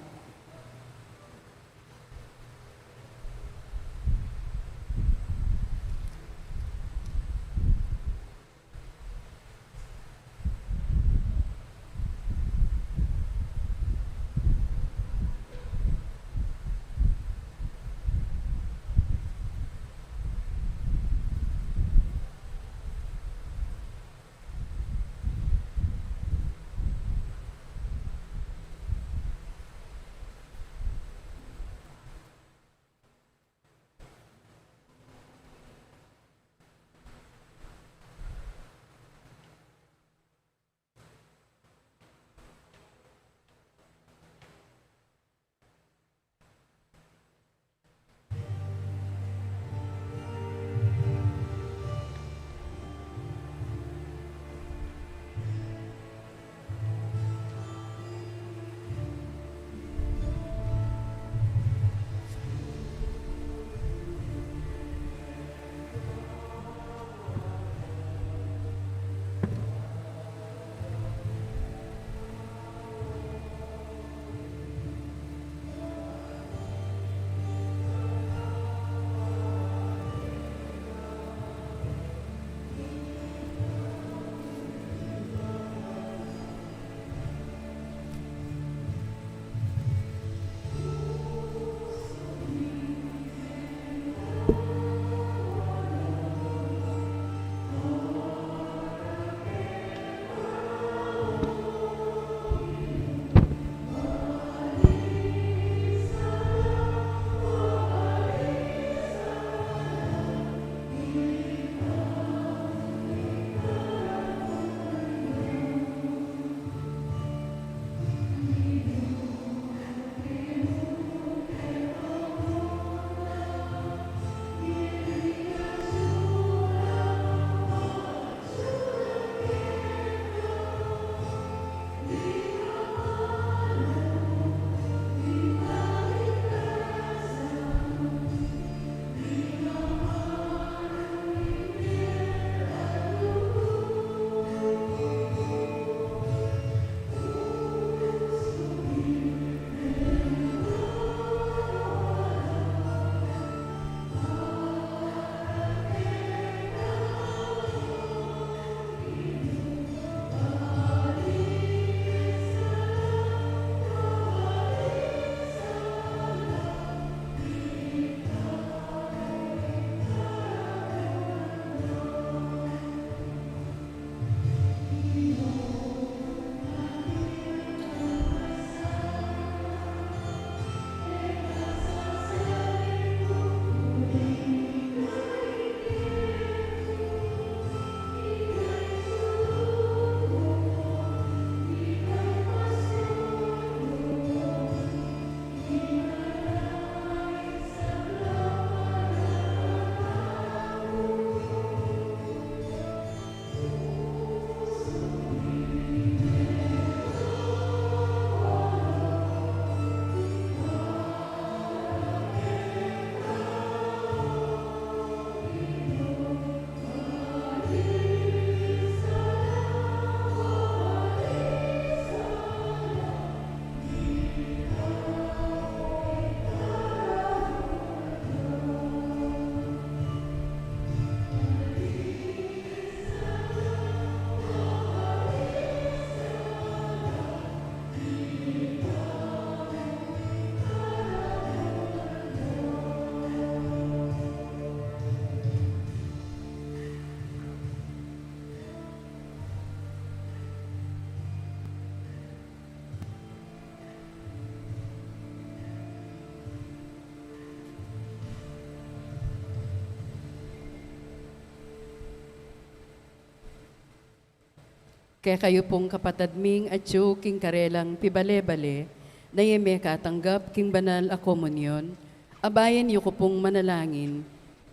Kekayu pung kapatad ming atyu king karelang pibale-bale, na e mekatanggap king banal a komunyon, abayan yu ku pung manalangin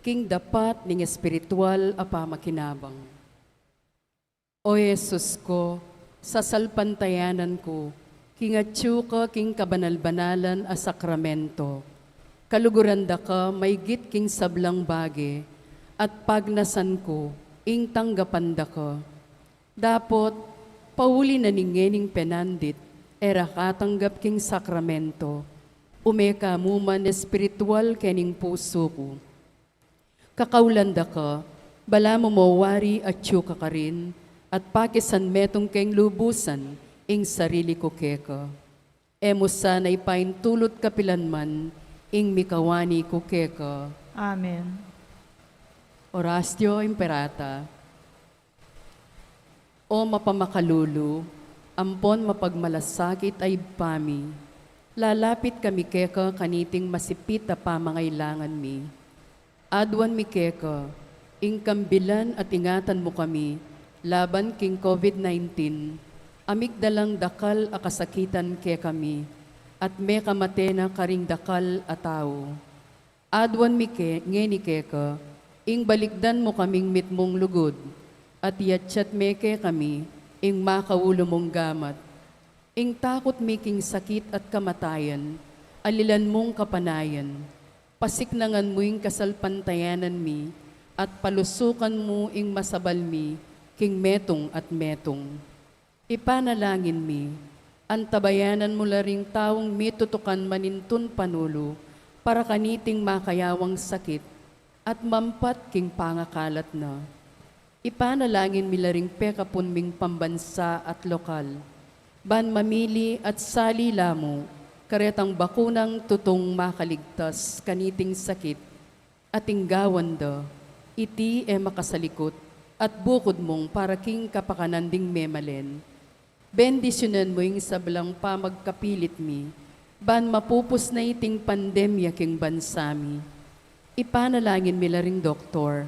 king dapat ning espiritual a pamakinabang. O Jesus ku, sasalpantayanan ku king atyu ka king kabanal-banalan a sakramento. Kaluguran da ka maygit king sablang bage, at pagnasan ku ing tanggapan da ka. Dapot, pauli na ning ngening penandit, e ra katanggap king sakramento, ume ka mu man espiritual kening pusu ku. Kakaulan da ka, balamu mo wari atyu ka karin, at pakisan metung keng lubusan ing sarili ku keka. E mu sana ipaintulut kapilan man ing mikawani ku keka. Amen. Oratio Imperata. O mapamakalulu, ampon mapagmalasakit a Ibpa mi, lalapit kami keka kaniting masipit a pamangailangan mi. Aduan mi keka ing kambilan at ingatan mu kami laban king COVID nineteen, a migdalang dakal a kasakitan kekami, at mekamate na karing dakal a tau. Aduan mi ke, ngeni keka, ing balikdan mu kaming mitmung lugud, at iyatyat me kekami ing makaulu mung gamat. Ing takut mi king sakit at kamatayan, alilan mung kapanayan. Pasiknangan mu ing kasalpantayanan mi, at palusukan mu ing masabal mi king metung at metung. Ipanalangin mi, antabayanan mu la ring taung mitutukan manintun panulu para kaniting makayawang sakit at mampat king pangakalat na. Ipanalangin mi la ring pekapun ming pambansa at lokal, ban mamili at sali la mu karetang bakunang tutung makaligtas kaniting sakit, at ing gawan da, iti e makasalikut, at bukud mung para king kapakanan ding memalen. Bendisyunan mu ing sablang pamagkapilit mi, ban mapupus na iting pandemya king bansa mi. Ipanalangin mi la ring doktor,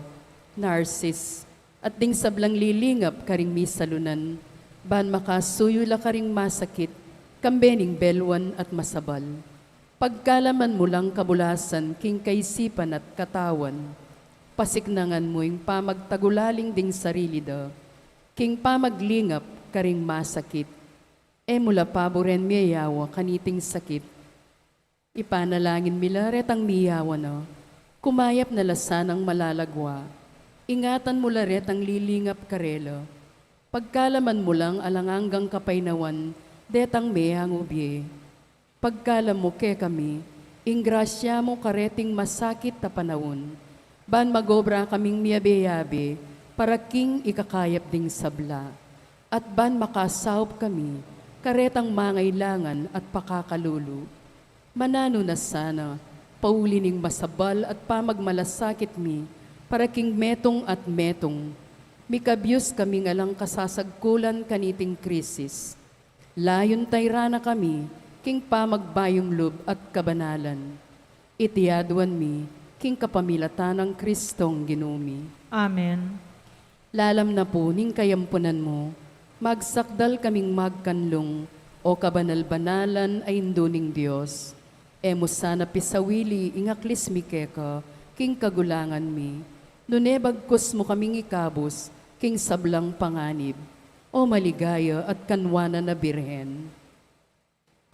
nurses, at ding sablang lilingap karing misalunan, ban makasuyu la karing masakit, kambe ning belwan at masabal. Pagkalaman mu lang kabulasan king kaisipan at katawan, pasiknangan mu ing pamagtagulaling ding sarili da king pamaglingap karing masakit. E mu la paburen miyayawa kaniting sakit. Ipanalangin mi la retang miyawa na, kumayap na la sanang malalagwa. Ingatan mu la retang lilingap karela. Pagkalaman mu lang alang anggang kapaynawan detang meangu bie. Pagkalam mu kekami ing grasya mu kareting masakit a panaun, ban magobra kaming miyabe-yabe para king ikakayap ding sabla, at ban makasaup kami karetang mangailangan at pakakalulu. Mananu na sana, pauli ning masabal at pamagmalasakit mi para king metung at metung, mikabyus kaming alang kasasagkulan kaniting krisis. Layun tayra na kami king pamagbayung lub at kabanalan. Iti aduan mi king kapamilatan nang Kristong Ginu mi. Amen. Lalam na pu ning kayampunan mu, magsakdal kaming magkanlung, o kabanal-banalan a Indu ning Dios. E mu sana pisawili ing aklis mi keka king kagulangan mi, nune bagkus mu kaming ikabus king sablang panganib. O maligaya at kanwanan a Birhen.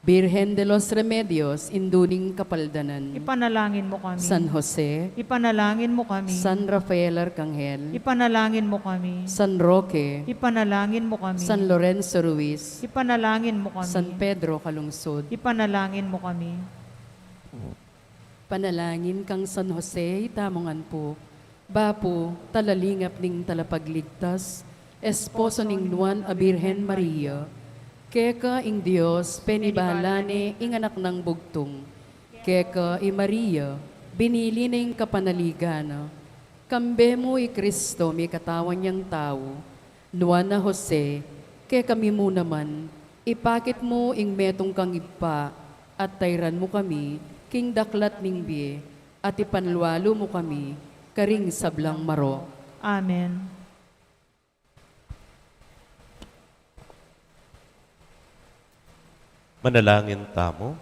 Birhen de los Remedios, Indu ning Kapaldanan. Ipanalangin mu kami. San Jose. Ipanalangin mu kami. San Rafael Arcangel. Ipanalangin mu kami. San Roque. Ipanalangin mu kami. San Lorenzo Ruiz. Ipanalangin mu kami. San Pedro Calungsod. Ipanalangin mu kami. Panalangin kang San Jose, itamu ngan pu. Bapu, talalingap ning Talapagligtas, esposo ning Nuan a Birhen Maria, keka ing Dios penibala ne ing Anak nang Bugtung, keka i Maria binili ne ing kapanaligan na. Kambe mu i Kristo mikatawan yang tau. Nuan a Jose, kekami mu naman, ipakit mu ing metung kang Ibpa, at tayran mu kami king daklat ning bie, at ipanlualu mu kami karing sablang marok. Amen. Manalangin tamu.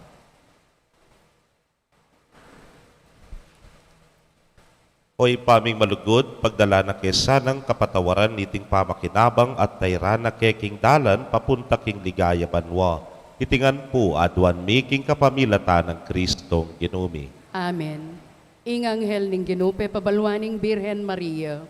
O Ibpa ming malugud, pagdala na ke sanang kapatawaran niting pamakinabang at tairan na ke king dalan papunta king ligaya banua. Iti ngan pu aduan mi king kapamilatan nang Kristong Ginu mi. Amen. Ing anghel ning Ginu pepabaluan ning Birhen Maria.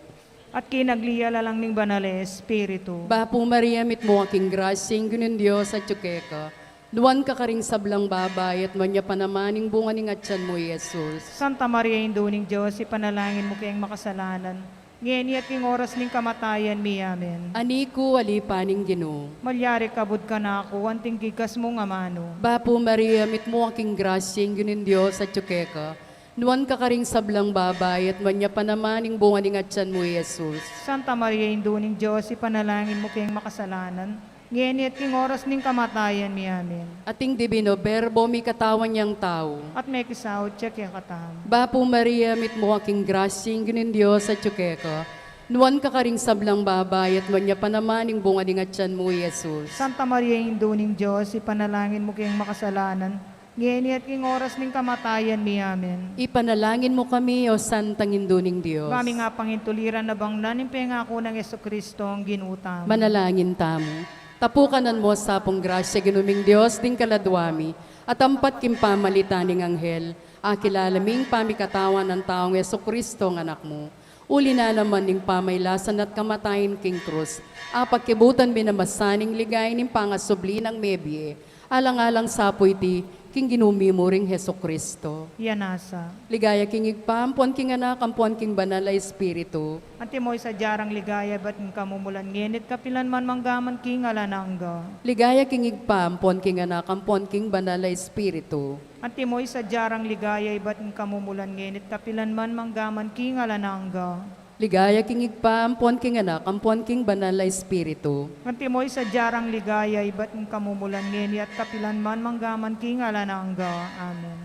At kinagli ya lalang ning Banal a Espiritu. Bapu Maria, mitmu ka king grasya, ing Ginung Dios atyu keka. Nuan ka karing sablang babai, at nuan ya pa naman ing bunga ning atyan mu, i Jesus. Santa Maria, Indu ning Dios, ipanalangin mu keng makasalanan, ngeni at king oras ning kamatayan mi. Amen. Ani ku, ali pa ning Ginu. Malyari kabud kanaku anting gigas mung amanu. Bapu Maria, mitmu ka king grasya, ing Ginung Dios atyu keka. Nuan ka karing sablang babai, at nuan ya pa naman ing bunga ning atyan mu, i Jesus. Santa Maria, Indu ning Dios, ipanalangin mu keng makasalanan, ngeni at king oras ning kamatayan mi. Amen. At ing Divino Verbo mikatawan yang tau. At mekisaut ya kekatamu. Bapu Maria, mitmu ka king grasya, ing Ginung Dios atyu keka. Nuan ka karing sablang babai, at nuan ya pa naman ing bunga ning atyan mu, i Jesus. Santa Maria, Indu ning Dios, ipanalangin mu keng makasalanan, ngeni at king oras ning kamatayan mi. Amen. Ipanalangin mu kami, O Santang Indu ning Dios. Ba mi ngang pangintuliran a bangnan ing pengaku nang Jesucristo, ing Ginu tamu. Manalangin tamu. Tapukanan mu sa pung grasya, Ginu ming Dios, ding kaladua mi, at ampat king pamalitan ning anghel, akilala mi ing pamikatawan nang taung Jesucristo, ing Anak mu. Uli na naman ning pamailasan at kamatayan king krus, apakibutan mi na masanting ligaya ning pangasubli nang mebie, alang-alang sa pu iti king Ginu mi mu ring Jesucristo. Iya nasa. Ligaya king Ibpa, ampon king Anak, ampon king Banal a Espiritu. Antimo ing sadya rang ligaya ibat king kamumulan, ngeni at kapilan man, mangga man king alang angga. Ligaya king Ibpa, ampon king Anak, ampon king Banal a Espiritu. Antimo ing sadya rang ligaya ibat king kamumulan, ngeni at kapilan man, mangga man king alang angga. Ligaya king Ibpa, ampon king Anak, ampon king Banal a Espiritu. Antimo ing sadya rang ligaya ibat king kamumulan, ngeni at kapilan man, mangga man king alang angga. Amen.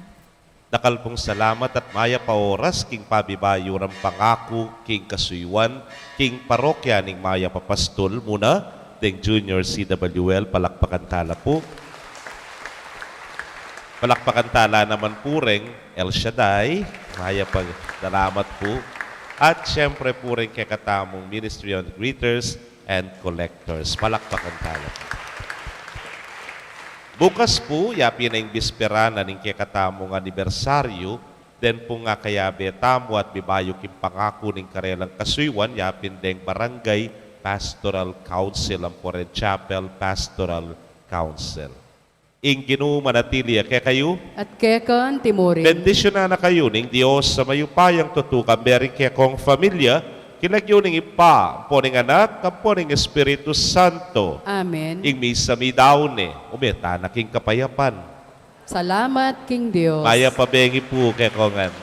Dakal pung salamat at mayap a oras king pabibayu rang pangaku king kasuyuan king parokya ning Mayap a Pastul, muna deng Junior C W L, palakpakan tala pu. Palakpakan tala naman pu reng El Shaddai, mayap a salamat pu. At siyempre pu reng kekatamung Ministry on Greeters and Collectors. Palakpakan tala pu. Bukas pu, yapin na ing bispera na ning kekatamung anibersaryu, den pung akayabe tamu at bibayu king pangaku ning karelang kasuyuan, yapin deng Barangay Pastoral Council ampo reng Chapel Pastoral Council. Ing Ginu manatili ya kekayu. At keka antimurin. Bendisyunan na kayu ning Dios a mayupayang tutu, kambe ring kekong familia, king lagyu ning Ibpa, ampo ning Anak, ampo ning Espiritu Santo. Amen. Ing misa mi daun ne, ume tana king kapayapan. Salamat king Dios. Mayap a bengi pu kekongan.